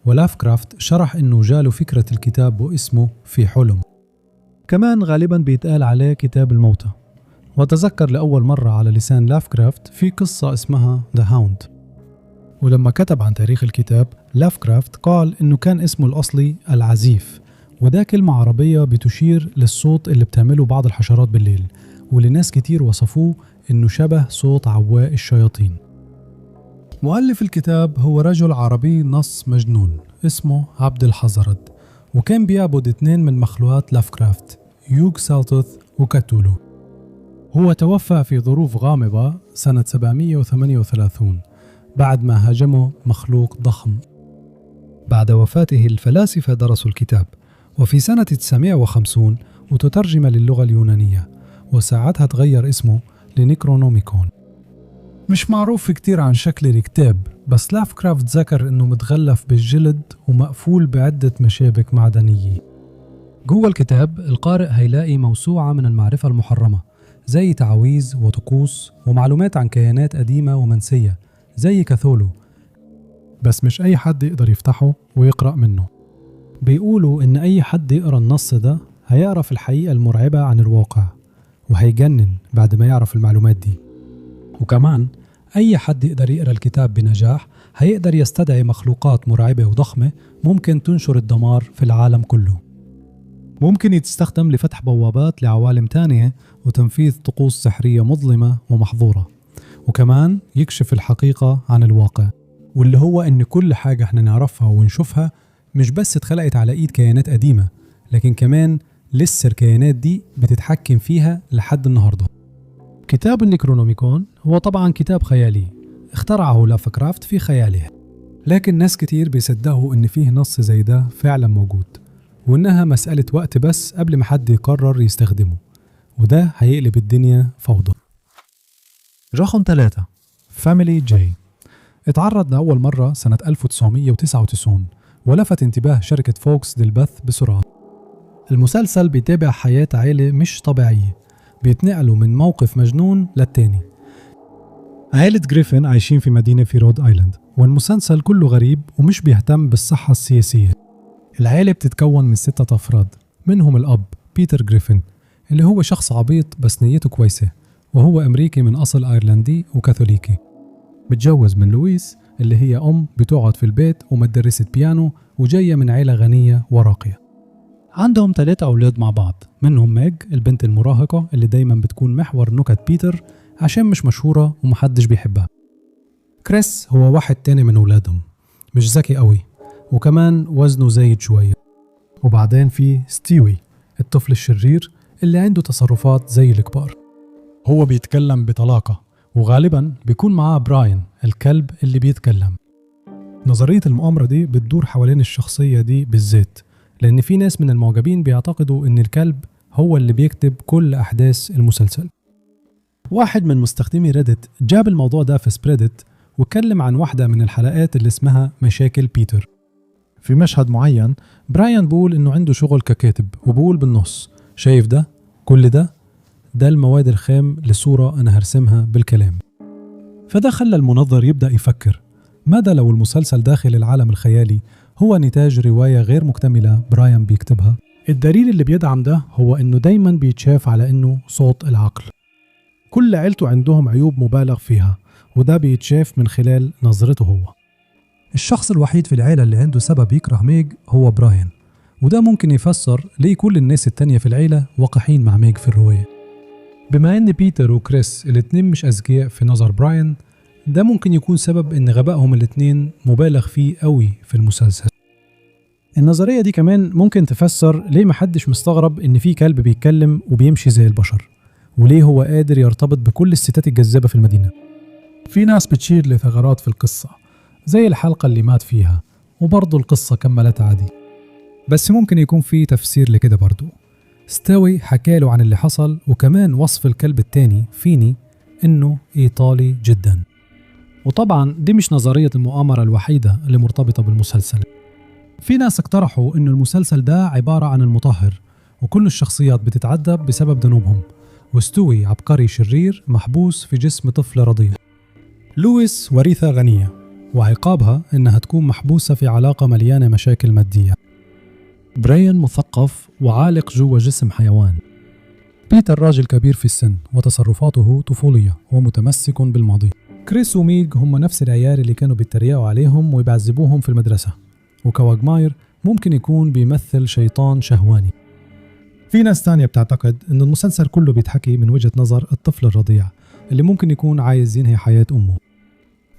ولافكرافت شرح إنه جاله فكرة الكتاب واسمه في حلم. كمان غالبا بيتقال عليه كتاب الموتى، وتذكر لأول مرة على لسان لافكرافت في قصة اسمها The Hound. ولما كتب عن تاريخ الكتاب لافكرافت قال إنه كان اسمه الأصلي العزيف، وده كلمة عربية بتشير للصوت اللي بتعمله بعض الحشرات بالليل، واللي ناس كتير وصفوه إنه شبه صوت عواء الشياطين. مؤلف الكتاب هو رجل عربي نص مجنون اسمه عبد الحزرد، وكان بيعبد 2 من مخلوقات لافكرافت، يوغ سالتوث وكاتولو. هو توفى في ظروف غامضة سنة 738 بعد ما هاجمه مخلوق ضخم. بعد وفاته الفلاسفة درسوا الكتاب، وفي سنة 950 وتترجم للغة اليونانية، وساعتها تغير اسمه لنيكرونوميكون. مش معروف كتير عن شكل الكتاب، بس لافكرافت ذكر انه متغلف بالجلد ومقفول بعدة مشابك معدنية. جوه الكتاب القارئ هيلاقي موسوعة من المعرفة المحرمة، زي تعاويذ وطقوس ومعلومات عن كيانات قديمة ومنسية زي كاثولو، بس مش أي حد يقدر يفتحه ويقرأ منه. بيقولوا إن أي حد يقرأ النص ده هيعرف الحقيقة المرعبة عن الواقع، وهيجنن بعد ما يعرف المعلومات دي. وكمان أي حد يقدر يقرأ الكتاب بنجاح هيقدر يستدعي مخلوقات مرعبة وضخمة ممكن تنشر الدمار في العالم كله. ممكن يتستخدم لفتح بوابات لعوالم تانية وتنفيذ طقوس سحرية مظلمة ومحظورة، وكمان يكشف الحقيقة عن الواقع، واللي هو إن كل حاجة احنا نعرفها ونشوفها مش بس اتخلقت على إيد كيانات قديمة، لكن كمان لسه الكيانات دي بتتحكم فيها لحد النهاردة. كتاب النيكرونوميكون هو طبعا كتاب خيالي اخترعه لافكرافت في خياله، لكن ناس كتير بيصدقوا إن فيه نص زي ده فعلا موجود، وإنها مسألة وقت بس قبل ما حد يقرر يستخدمه، وده هيقلب الدنيا فوضى. رقم 3، Family Guy. اتعرض لأول مرة سنة 1999 ولفت انتباه شركة فوكس للبث بسرعة. المسلسل بيتابع حياة عائلة مش طبيعية، بيتنقلوا من موقف مجنون للتاني. عائلة جريفن عايشين في مدينة في رود آيلاند، والمسلسل كله غريب ومش بيهتم بالصحة السياسية. العائلة بتتكون من 6 أفراد، منهم الأب بيتر جريفن اللي هو شخص عبيط بس نيته كويسة، وهو أمريكي من أصل أيرلندي وكاثوليكي. متجوز من لويس اللي هي أم بتقعد في البيت ومدرسة بيانو وجاية من عيلة غنية وراقية. عندهم 3 أولاد مع بعض، منهم ماج البنت المراهقة اللي دايما بتكون محور نكت بيتر عشان مش مشهورة ومحدش بيحبها. كريس هو واحد تاني من أولادهم، مش ذكي قوي وكمان وزنه زايد شوية. وبعدين في ستيوي الطفل الشرير اللي عنده تصرفات زي الكبار، هو بيتكلم بطلاقة وغالبا بيكون معاه براين الكلب اللي بيتكلم. نظرية المؤامرة دي بتدور حوالين الشخصية دي بالذات، لأن في ناس من المعجبين بيعتقدوا إن الكلب هو اللي بيكتب كل أحداث المسلسل. واحد من مستخدمي ريدت جاب الموضوع ده في سبريدت واتكلم عن واحدة من الحلقات اللي اسمها مشاكل بيتر. في مشهد معين براين بيقول إنه عنده شغل ككاتب، وبقول بالنص شايف ده؟ كل ده المواد الخام لصورة أنا هرسمها بالكلام. فده خلى المنظر يبدأ يفكر، ماذا لو المسلسل داخل العالم الخيالي هو نتاج رواية غير مكتملة براين بيكتبها؟ الدليل اللي بيدعم ده هو إنه دايما بيتشاف على إنه صوت العقل. كل عيلته عندهم عيوب مبالغ فيها، وده بيتشاف من خلال نظرته هو. الشخص الوحيد في العيلة اللي عنده سبب يكره ميج هو براين، وده ممكن يفسر ليه كل الناس التانية في العيلة وقحين مع ميج في الرواية. بما إن بيتر وكريس الاتنين مش أذكياء في نظر براين، ده ممكن يكون سبب إن غبائهم الاتنين مبالغ فيه قوي في المسلسل. النظرية دي كمان ممكن تفسر ليه محدش مستغرب إن في كلب بيتكلم وبيمشي زي البشر، وليه هو قادر يرتبط بكل الستات الجذابة في المدينة. في ناس بتشير لثغرات في القصة زي الحلقة اللي مات فيها، وبرضه القصة كملت عادي. بس ممكن يكون في تفسير لكده برضه. ستاوي حكاله عن اللي حصل، وكمان وصف الكلب التاني فيني إنه إيطالي جدا. وطبعا دي مش نظرية المؤامرة الوحيدة اللي مرتبطة بالمسلسل. في ناس اقترحوا إنه المسلسل ده عبارة عن المطهر، وكل الشخصيات بتتعذب بسبب ذنوبهم، وستوي عبقري شرير محبوس في جسم طفل رضيع. لويس وريثة غنية، وعقابها إنها تكون محبوسة في علاقة مليانة مشاكل مادية. براين مثقف وعالق جوا جسم حيوان. بيتر راجل كبير في السن وتصرفاته طفولية ومتمسك بالماضي. كريس وميج هم نفس العيال اللي كانوا بيتريقوا عليهم ويعذبوهم في المدرسة. وكواجماير ممكن يكون بيمثل شيطان شهواني. في ناس تانية بتعتقد إن المسلسل كله بيتحكي من وجهة نظر الطفل الرضيع اللي ممكن يكون عايز ينهي حياة أمه.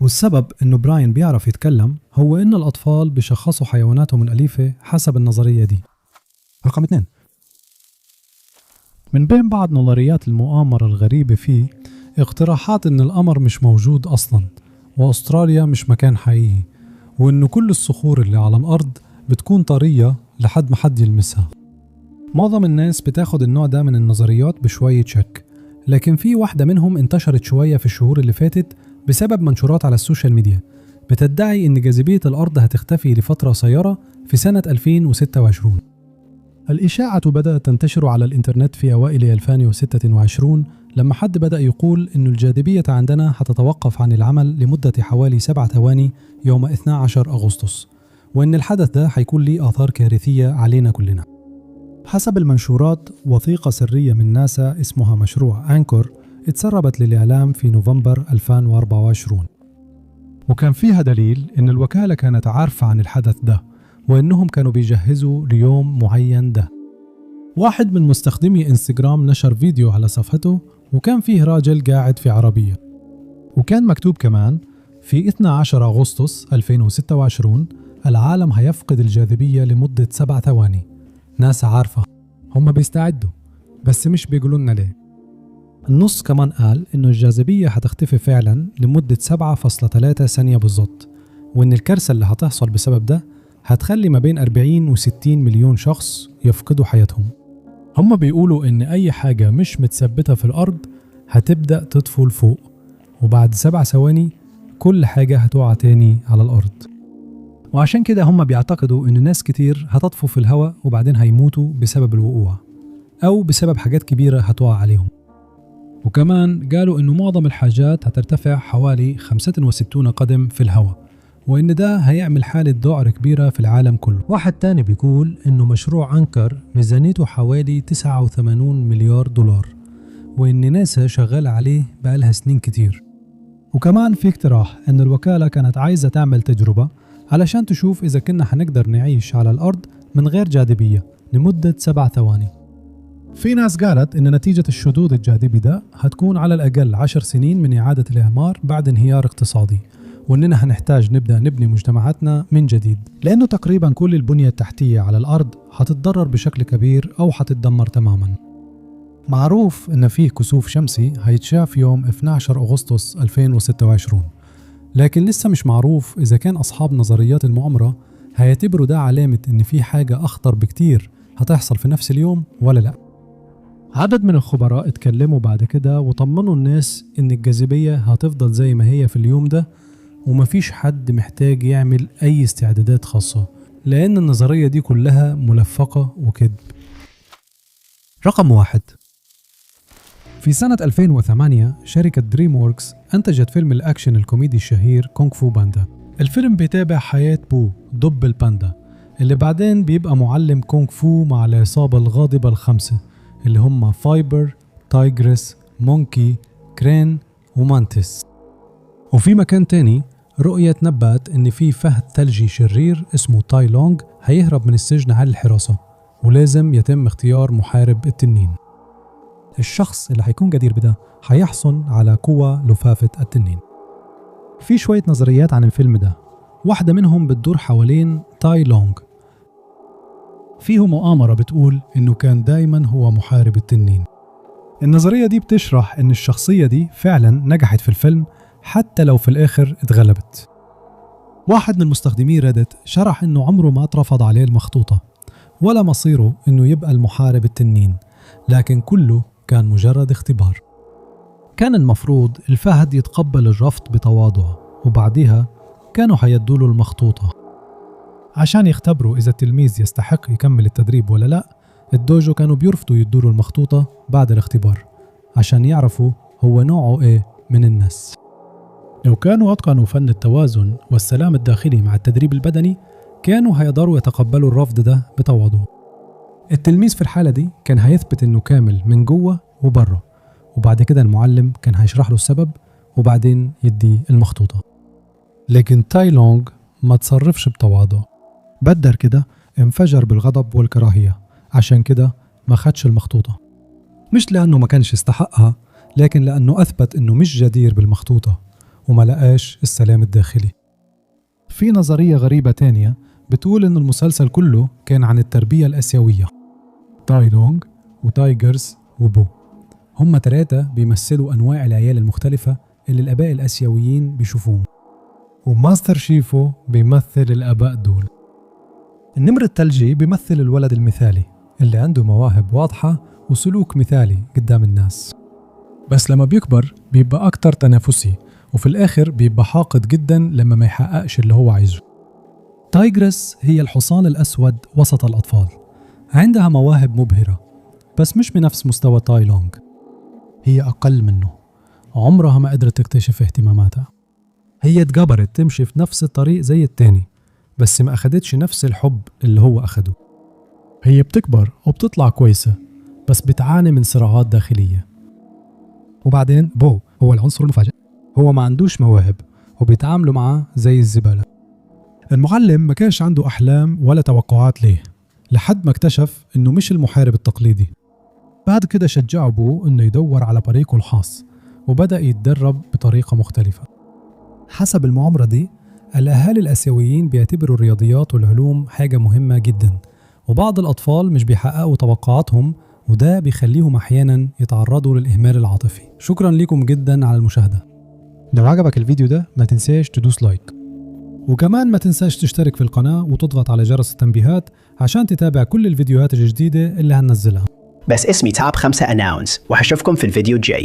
والسبب إنه براين بيعرف يتكلم هو إن الأطفال بيشخصوا حيواناتهم الأليفة حسب النظرية دي. رقم 2، من بين بعض نظريات المؤامرة الغريبة فيه اقتراحات إن القمر مش موجود أصلا، وأستراليا مش مكان حقيقي، وإنه كل الصخور اللي على الأرض بتكون طرية لحد ما حد يلمسها. معظم الناس بتاخد النوع ده من النظريات بشوية شك، لكن في واحدة منهم انتشرت شوية في الشهور اللي فاتت بسبب منشورات على السوشيال ميديا بتدعي إن جاذبية الأرض هتختفي لفترة قصيرة في سنة 2026. الإشاعة بدأت تنتشر على الإنترنت في أوائل 2026 لما حد بدأ يقول إن الجاذبية عندنا هتتوقف عن العمل لمدة حوالي 7 ثواني يوم 12 أغسطس، وإن الحدث ده هيكون ليه آثار كارثية علينا كلنا. حسب المنشورات، وثيقة سرية من ناسا اسمها مشروع أنكور اتسربت للإعلام في نوفمبر 2024، وكان فيها دليل إن الوكالة كانت عارفة عن الحدث ده وإنهم كانوا بيجهزوا ليوم معين ده. واحد من مستخدمي انستغرام نشر فيديو على صفحته وكان فيه راجل قاعد في عربية، وكان مكتوب كمان في 12 أغسطس 2026 العالم هيفقد الجاذبية لمدة 7 ثواني. ناسا عارفة، هم بيستعدوا بس مش بيقولوا لنا ليه. النص كمان قال إنه الجاذبية هتختفي فعلا لمدة 7.3 ثانية بالضبط، وإن الكارثة اللي هتحصل بسبب ده هتخلي ما بين 40 و 60 مليون شخص يفقدوا حياتهم. هم بيقولوا إن أي حاجة مش متثبتة في الأرض هتبدأ تطفو لفوق، وبعد 7 ثواني كل حاجة هتقع تاني على الأرض. وعشان كده هم بيعتقدوا إن ناس كتير هتطفو في الهواء وبعدين هيموتوا بسبب الوقوع أو بسبب حاجات كبيرة هتقع عليهم. وكمان قالوا إنه معظم الحاجات هترتفع حوالي 65 قدم في الهواء، وإن ده هيعمل حالة ذعر كبيرة في العالم كله. واحد تاني بيقول إنه مشروع أنكر ميزانيته حوالي 89 مليار دولار، وإن ناسا شغالة عليه بقالها سنين كتير. وكمان في اقتراح إن الوكالة كانت عايزة تعمل تجربة علشان تشوف إذا كنا هنقدر نعيش على الأرض من غير جاذبية لمدة 7 ثواني. في ناس قالت إن نتيجة الشذوذ الجاذبي ده هتكون على الأقل 10 سنين من إعادة الإعمار بعد انهيار اقتصادي، وإننا هنحتاج نبدأ نبني مجتمعاتنا من جديد، لأنه تقريبا كل البنية التحتية على الأرض هتتضرر بشكل كبير أو هتتدمر تماما. معروف إن فيه كسوف شمسي هيتشاف يوم 12 أغسطس 2026، لكن لسه مش معروف إذا كان أصحاب نظريات المؤامرة هيعتبروا ده علامة إن في حاجة أخطر بكتير هتحصل في نفس اليوم ولا لأ. عدد من الخبراء اتكلموا بعد كده وطمنوا الناس إن الجاذبية هتفضل زي ما هي في اليوم ده، ومفيش حد محتاج يعمل أي استعدادات خاصة، لأن النظرية دي كلها ملفقة وكذب. رقم 1، في سنة 2008 شركة دريم ووركس أنتجت فيلم الأكشن الكوميدي الشهير كونغ فو باندا. الفيلم بيتابع حياة بو دب الباندا اللي بعدين بيبقى معلم كونغ فو مع العصابة الغاضبة ال5 اللي هم فايبر، تايجرس، مونكي، كرين ومانتس. وفي مكان تاني رؤية تنبأت إن في فهد ثلجي شرير اسمه تاي لونج هيهرب من السجن على الحراسة، ولازم يتم اختيار محارب التنين. الشخص اللي هيكون جدير بده هيحصل على قوة لفافة التنين. في شوية نظريات عن الفيلم ده، واحدة منهم بتدور حوالين تاي لونج. فيه مؤامرة بتقول إنه كان دايما هو محارب التنين. النظرية دي بتشرح إن الشخصية دي فعلا نجحت في الفيلم حتى لو في الآخر اتغلبت. واحد من مستخدمي ريدت شرح إنه عمره ما اترفض عليه المخطوطة ولا مصيره إنه يبقى المحارب التنين، لكن كله كان مجرد اختبار. كان المفروض الفهد يتقبل الرفض بتواضع، وبعدها كانوا هيدوله المخطوطة عشان يختبروا إذا التلميذ يستحق يكمل التدريب ولا لا. الدوجو كانوا بيرفضوا يدوله المخطوطة بعد الاختبار عشان يعرفوا هو نوعه إيه من الناس. لو كانوا أتقنوا فن التوازن والسلام الداخلي مع التدريب البدني كانوا هيقدروا يتقبلوا الرفض ده بتواضع. التلميذ في الحالة دي كان هيثبت إنه كامل من جوه وبره، وبعد كده المعلم كان هيشرح له السبب وبعدين يدي المخطوطة. لكن تاي لونغ ما تصرفش بتواضع، بدر كده انفجر بالغضب والكراهية، عشان كده ما خدش المخطوطة. مش لأنه ما كانش يستحقها، لكن لأنه أثبت إنه مش جدير بالمخطوطة وما لقاش السلام الداخلي. في نظرية غريبة تانية بتقول إن المسلسل كله كان عن التربية الآسيوية. تاي لونغ وتايجرز وبو هم 3 بيمثلوا أنواع العيال المختلفة اللي الآباء الآسيويين بيشوفوهم، وماستر شيفو بيمثل الآباء دول. النمر الثلجي بيمثل الولد المثالي اللي عنده مواهب واضحة وسلوك مثالي قدام الناس، بس لما بيكبر بيبقى أكتر تنافسي، وفي الآخر بيبقى حاقد جدا لما ما يحققش اللي هو عايزه. تايجرس هي الحصان الأسود وسط الأطفال، عندها مواهب مبهرة بس مش بنفس مستوى تاي لونغ، هي أقل منه، عمرها ما قدرت تكتشف اهتماماتها. هي اتجبرت تمشي في نفس الطريق زي التاني، بس ما أخدتش نفس الحب اللي هو أخده. هي بتكبر وبتطلع كويسة بس بتعاني من صراعات داخلية. وبعدين بو هو العنصر المفاجئ، هو ما عندوش مواهب وبيتعاملوا معاه زي الزبالة. المعلم ما كانش عنده أحلام ولا توقعات ليه، لحد ما اكتشف إنه مش المحارب التقليدي. بعد كده شجعه بو إنه يدور على طريقه الخاص، وبدأ يتدرب بطريقة مختلفة. حسب المؤامرة دي، الأهالي الآسيويين بيعتبروا الرياضيات والعلوم حاجة مهمة جدا، وبعض الأطفال مش بيحققوا توقعاتهم، وده بيخليهم أحيانا يتعرضوا للإهمال العاطفي. شكرا لكم جدا على المشاهدة. لو عجبك الفيديو ده ما تنساش تدوس لايك، وكمان ما تنساش تشترك في القناة وتضغط على جرس التنبيهات عشان تتابع كل الفيديوهات الجديدة اللي هننزلها. بس اسمي Top 5 Announce، وهشوفكم في الفيديو الجاي.